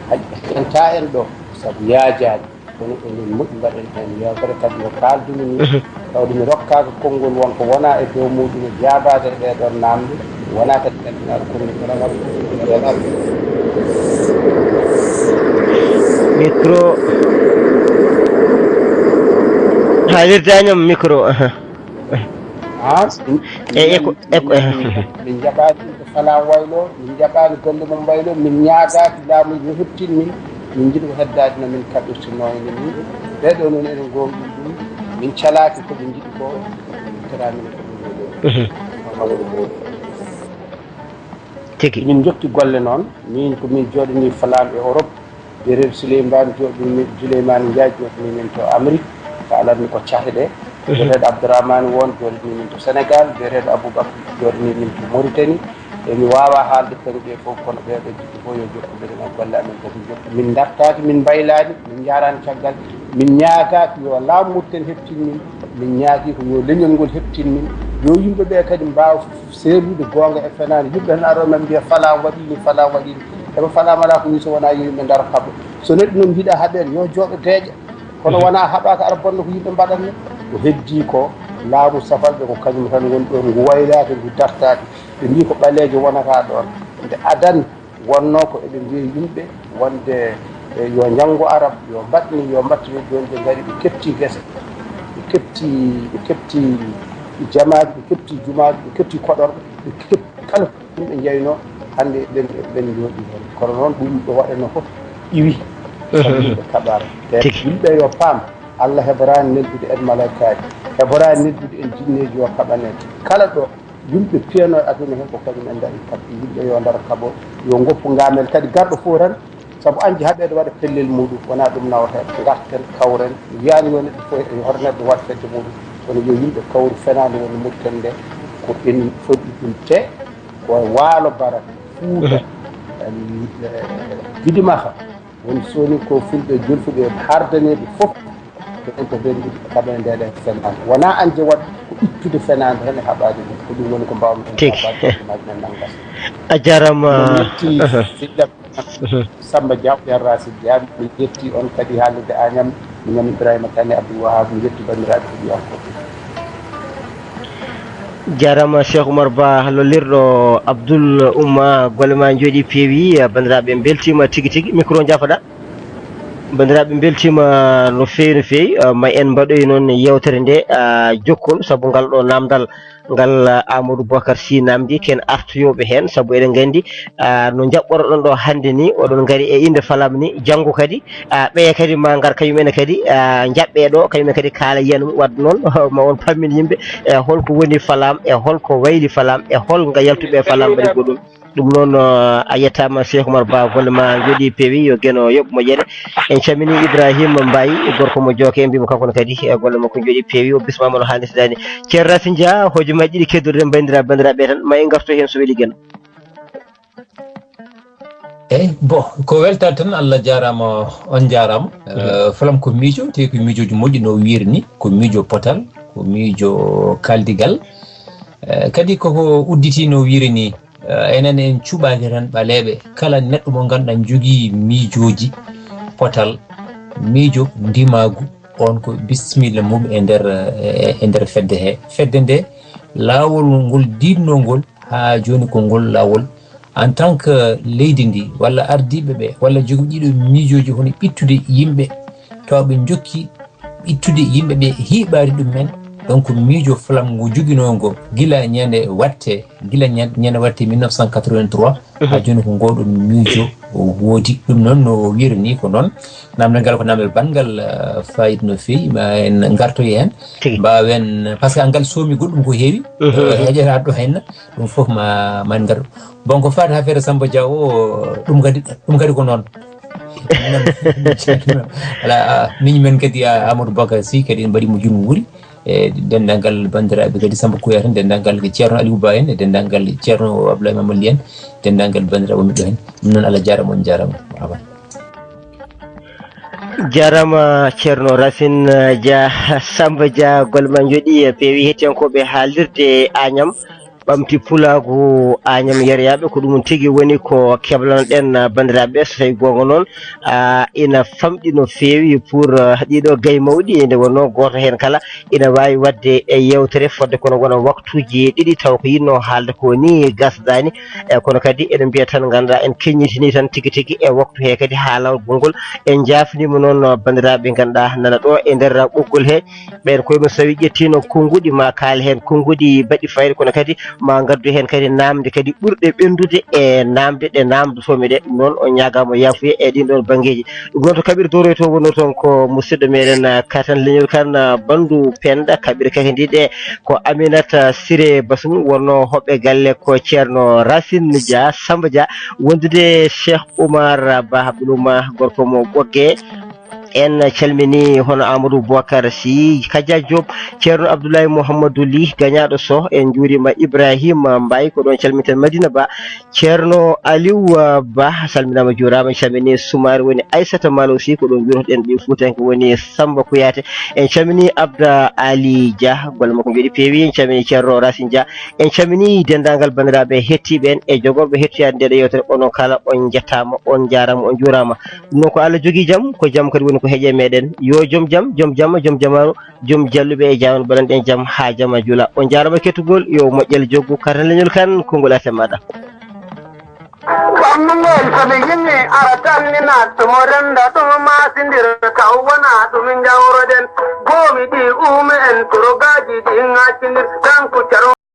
Hay ɓe ƴetta en ɗo, sabu yaajaani. Kono eɗen moƴƴi mbaɗen heen yeewtere, kadi no kaaldumi ni, tawde mi rokkaaka konngol won ko wona e dow muɗum e jaabaade e ɗee ɗoon naamnde, wona kadi ɗaɗɗinaaɗo konngol wona ngal. Micro. Haalirde añam micro. Ah, E eko eko. Min njaɓaani ɗum ko Falaam waylo, min njaɓaani golle mum mbaylo, min ñaagaaki laamu yo heptin min, min njiɗi ko heddaade no min kaɓirtinoo ene nii. Ɓee ɗoo noon eɗen ngoongɗini ɗum, min calaaki ko ɓe njiɗi ko, min teraani ko ɗum woni. Tigi. Min njokki golle noon, min ko min jooɗanii Falaam e Europe, Biyeteeɗo Suleymaan jooɗini min, Suleymaan Njaay jooɗini min to Amérique, ko alarmi ko cate ɗe. Biyeteeɗo Abdourahmane Won jooɗini min to Sénégal, biyeteeɗo Aboubacry jooɗini min to Mauritanie. Emi waawaa haalde kañum ɓe fof, kono ɓee ɗo jiɗi fof yo jokkondiren e golle amen kadi jokki. Min ndartaaki, min mbaylaani, min njaaraani caggal, min ñaagaaki yo laamu Mauritanie heptin min, min ñaagii ko yo leñol ngol heptin min, yo yimɓe ɓe kadi mbaaw seerlude goonga e fenaande. Yimɓe tan aroo men mbiya Falaam waɗii ni, Falaam waɗii ni. Eɓe Falaam alaa ko wii so wonaa yo yimɓe ndaro kaɓo. So neɗɗo noon yiɗaa haɓeede, yo jooɗo deeƴa. Kono wonaa haɓaaka ara bonno ko yimɓe mbaɗatno. Ko heddii ko laamu safalɓe ko kañum tan woni ɗoon, ngu waylaaki, ngu dartaaki. Ɓe mbii ko ɓaleejo wonata ɗoon. Nde adan wonnoo ko eɓe mbiya yimɓe wonde e yo njanngu arab, yo mbaɗ ni, yo mbaɗ ni. Jooni ɓe ngari, ɓe keɓti gese, ɓe keɓti, ɓe keɓti jamaaji, ɓe keɓti jumaaji, ɓe keɓti koɗorɗe, ɓe keɓti kala ko yimɓe njeynoo. Hannde eɗen, eɗen njooɗii heen. Kono noon ɗum ɗo waɗanoo fof iwi. Sabu yimɓe kaɓaani. Te yimɓe yo paam, Allah heɓoraani neldude en malaykaaji, heɓoraani neldude en jinneeji yo kaɓan en. Kala ɗo yimɓe piyanoo e aduna heen ko kañum en ndarii kaɓɓi. Yimɓe yo ndaro kaɓo, yo ngoppu ngamel kadi garɗo fof tan, sabu añde haɓeede waɗa pellel muɗum, wonaa ɗum nawata heen. Ngarten, kawren, mi wiyaani yo neɗɗo fof e hoto neɗɗo waɗ fedde muɗum, kono yo yimɓe kawru. Fenaande woni Mauritanie nde, ko en foti ɗum, te ko waalo bara Fuuta, em, eh, Bidimaha, woni Sooninko, Fulɓe, Jolfuɓe, hardaneeɓe fof. Ko en ko ɓen ɗiɗi kaɓe ndeɗen fenaande. Wonaa añde waɗ ko ittude fenaande tan e haɓaade ɗum. Ko ɗum woni ko mbaawmi heen. Tigi. Haɓaade ɗum, maa men nanngasa. A jaaraama. Mi yetti Samba Diaw, Ɓeer Racine Diagne, mi yetti on kadi haalirde Añam, mi ñam Ibrahima Kane, Abdoul Wahab, mi yetti banndiraaɓe heɗiyankooɓe. Jaaraama Cheikh Oumar Ba lollirɗo Abdoul Oumma, golle ma njooɗi peewi. Banndiraaɓe mbeltiima tigi tigi, micro jaafoɗa. Banndiraaɓe mbeltiima no feewi no feewi. Ma en mbaɗoy noon yeewtere nde jokkol, sabu ngal ɗo naamndal ngal Amadou Bocar Sy naamndi, ken artoyooɓe heen, sabu eɗen nganndi no njaɓɓoroɗon ɗo hannde ni, oɗon ngari e innde Falaam ni, janngo kadi ɓeya kadi ma ngar kañum ene kadi njaɓɓe ɗo, kañum en kadi kaala yiyan mum. Wadde noon ma on pammin yimɓe e holko woni Falaam, e holko wayli Falaam, e hol nga yaltuɓe e Falaam mbaɗi goɗɗum. Ɗum noon a yettaama Cheikh Oumar Ba, golle ma njooɗi peewi, yo Geno yoɓ moƴƴere. En calmini Ibrahima Mbaye, gorko mo Jooke, en mbimo kanko ne kadi e golle makko njooɗi peewi, o bismama no hannirta ni. Ceerno Racine Dia, hojomaaji ɗiɗi keddoɗen banndiraaɓe, banndiraaɓe tan ma en ngarto heen so weli Geno. Eyi, bon, ko weltaade tan, Allah jaaraama, on njaaraama. Eh, Falaam ko miijo, tawi ko miijooji moƴƴi no wiiri ni, ko miijo potal, ko miijo kaaldigal. Eh, kadi koko udditi no wiiri ni, eh, enen en cuɓaaki tan ɓaleeɓe, kala neɗɗo mo ngannduɗaa jogii miijooji potal, miijo ndimaagu, on ko bisimilla mum e nder, eh, e nder fedde he. Fedde nde, laawol ngol diidnoo ngol, haa jooni ko ngol laawol. En tant que leydi ndi, walla ardiiɓe ɓe, walla jogiiɓe ɗiɗo miijooji, hono ɓittude yimɓe, tawa ɓe njokki ɓittude yimɓe ɓe, hiiɓaade ɗum en. Donc, miijo Falaam ngo joginoo ngo gila ñande waɗte, gila ñan-, ñande waɗte mille neuf cent quatre-vingt-trois, haa jooni ko ngoo ɗoon miijo woodi. Ɗum noon, no wiiri ni, ko noon. Naamndal ngal ko naamndal banngal, eh, faayiida no feewi, ma en ngartoy heen. Tigi. Mbaawen, par ce que ngal soomi goɗɗum ko heewi, eh, heƴata ɗo heen, ɗum fof ma, ma en ngartu. Bon, ko faati affaire Samba Dia o, ɗum kadi, ɗum kadi ko noon. Voilà, ah, miñi men kadi, ah, Amadou Bakar Sy kadi en mbaɗi mo junngo wuuri. E denndaangal banndiraaɓe kadi Samba Kouya en, denndaangal Ceerno Aliou Ba en, e denndaangal Ceerno Abdoulaye Mamadou Ly en, denndaangal banndiraaɓe wonɓe ɗo heen. Ɗum noon, Allah jaaraama, on njaaraama. Marhaba. Jarama Ceerno Racine Dia, Samba Dia, golle ma njooɗi, peewi. Hettiyankooɓe haalirde Agnam, ɓamti pulaagu Agnam yeryaaɓe, ko ɗum tigi woni ko keblanoɗen, ah, banndiraaɓe, so tawi goonga noon, ah, ina famɗi no feewi pour, ah, ɗiɗo gay mawɗi, nde wonno gooto heen kala ina waawi waɗde e yeewtere fodde kono wona waktuuji ɗiɗi, taw ko yiɗno haalde ko ni gasdaani. E kono kadi eɗen mbiya tan, ngannduɗaa, en keññitini tan tigi tigi e waktu he kadi haalagol ngol. En njaafniima noon banndiraaɓe ngannduɗaa nana ɗo e nder ɓoggol he, ɓeen koye mum so tawi ƴettiino konnguɗi ma kaal heen konnguɗi baɗɗi fayida, kono kadi ma ngaddu heen kadi naamnde kadi ɓurɗe ɓenndude e naamnde ɗe naamndotoomi ɗe. Ɗum noon on ñaagaama yaafuya e ɗiin ɗoon banngeeji. Ɗum noon to kaɓirɗe dowroy to wonno toon ko musidɗo meɗen, ah, Katan Leñol Kan, ah, Bandu Penda, kaɓirɗe kake ndi ɗe ko Aminata Siré Basum, wonno hoɓɓe galle ko Ceerno Racine Dia, Samba Dia, wondude Cheikh Oumar Ba Abdouluma, gorko mo Ɓoggee, en calmini hono Amadou Boubacar Sy, Kadia Diop, Ceerno Abdoulaye Mouhamadou Ly, gañaaɗo Soh, en njuuriima Ibrahima Mbaye, ko ɗoon calminten Madina Ba, Ceerno Aliou, ah, Ba, salminaama, juuraama, en calmini Soumaré woni Aissata Malo Sy, ko ɗoon njuurtoɗen ɓii Fuutanke woni Samba Kouyaté, en calmini Abda Ali Dia, golle makko njooɗi peewi, en calmini Ceerno Racine Dia, en calmini denndaangal banndiraaɓe hettiiɓe en e jogorɓe hettoyaade ndeɗo yeewtere, onon kala on njettaama, on njaaraama, on njuuraama. Ɗum noon ko Allah jogii jam, ko jam kadi woni ko heeƴe meɗen. Yo joom jam, joom jamma, joom jamaaru, joom jalluɓe e jaawan baɗanɗen jam haa jama juula. On njaaraama kettugol, yo moƴƴere jokku, Katan Leñol Kan, konngol arta e maɗa. Ɓanndu ngol so mi yinni ara tanni naat ɗum o rennda ɗum maasindira taw wona ɗum njawroɗen. Goomi ɗi uuma en torogaaji ɗi ŋaacinir kanko caro.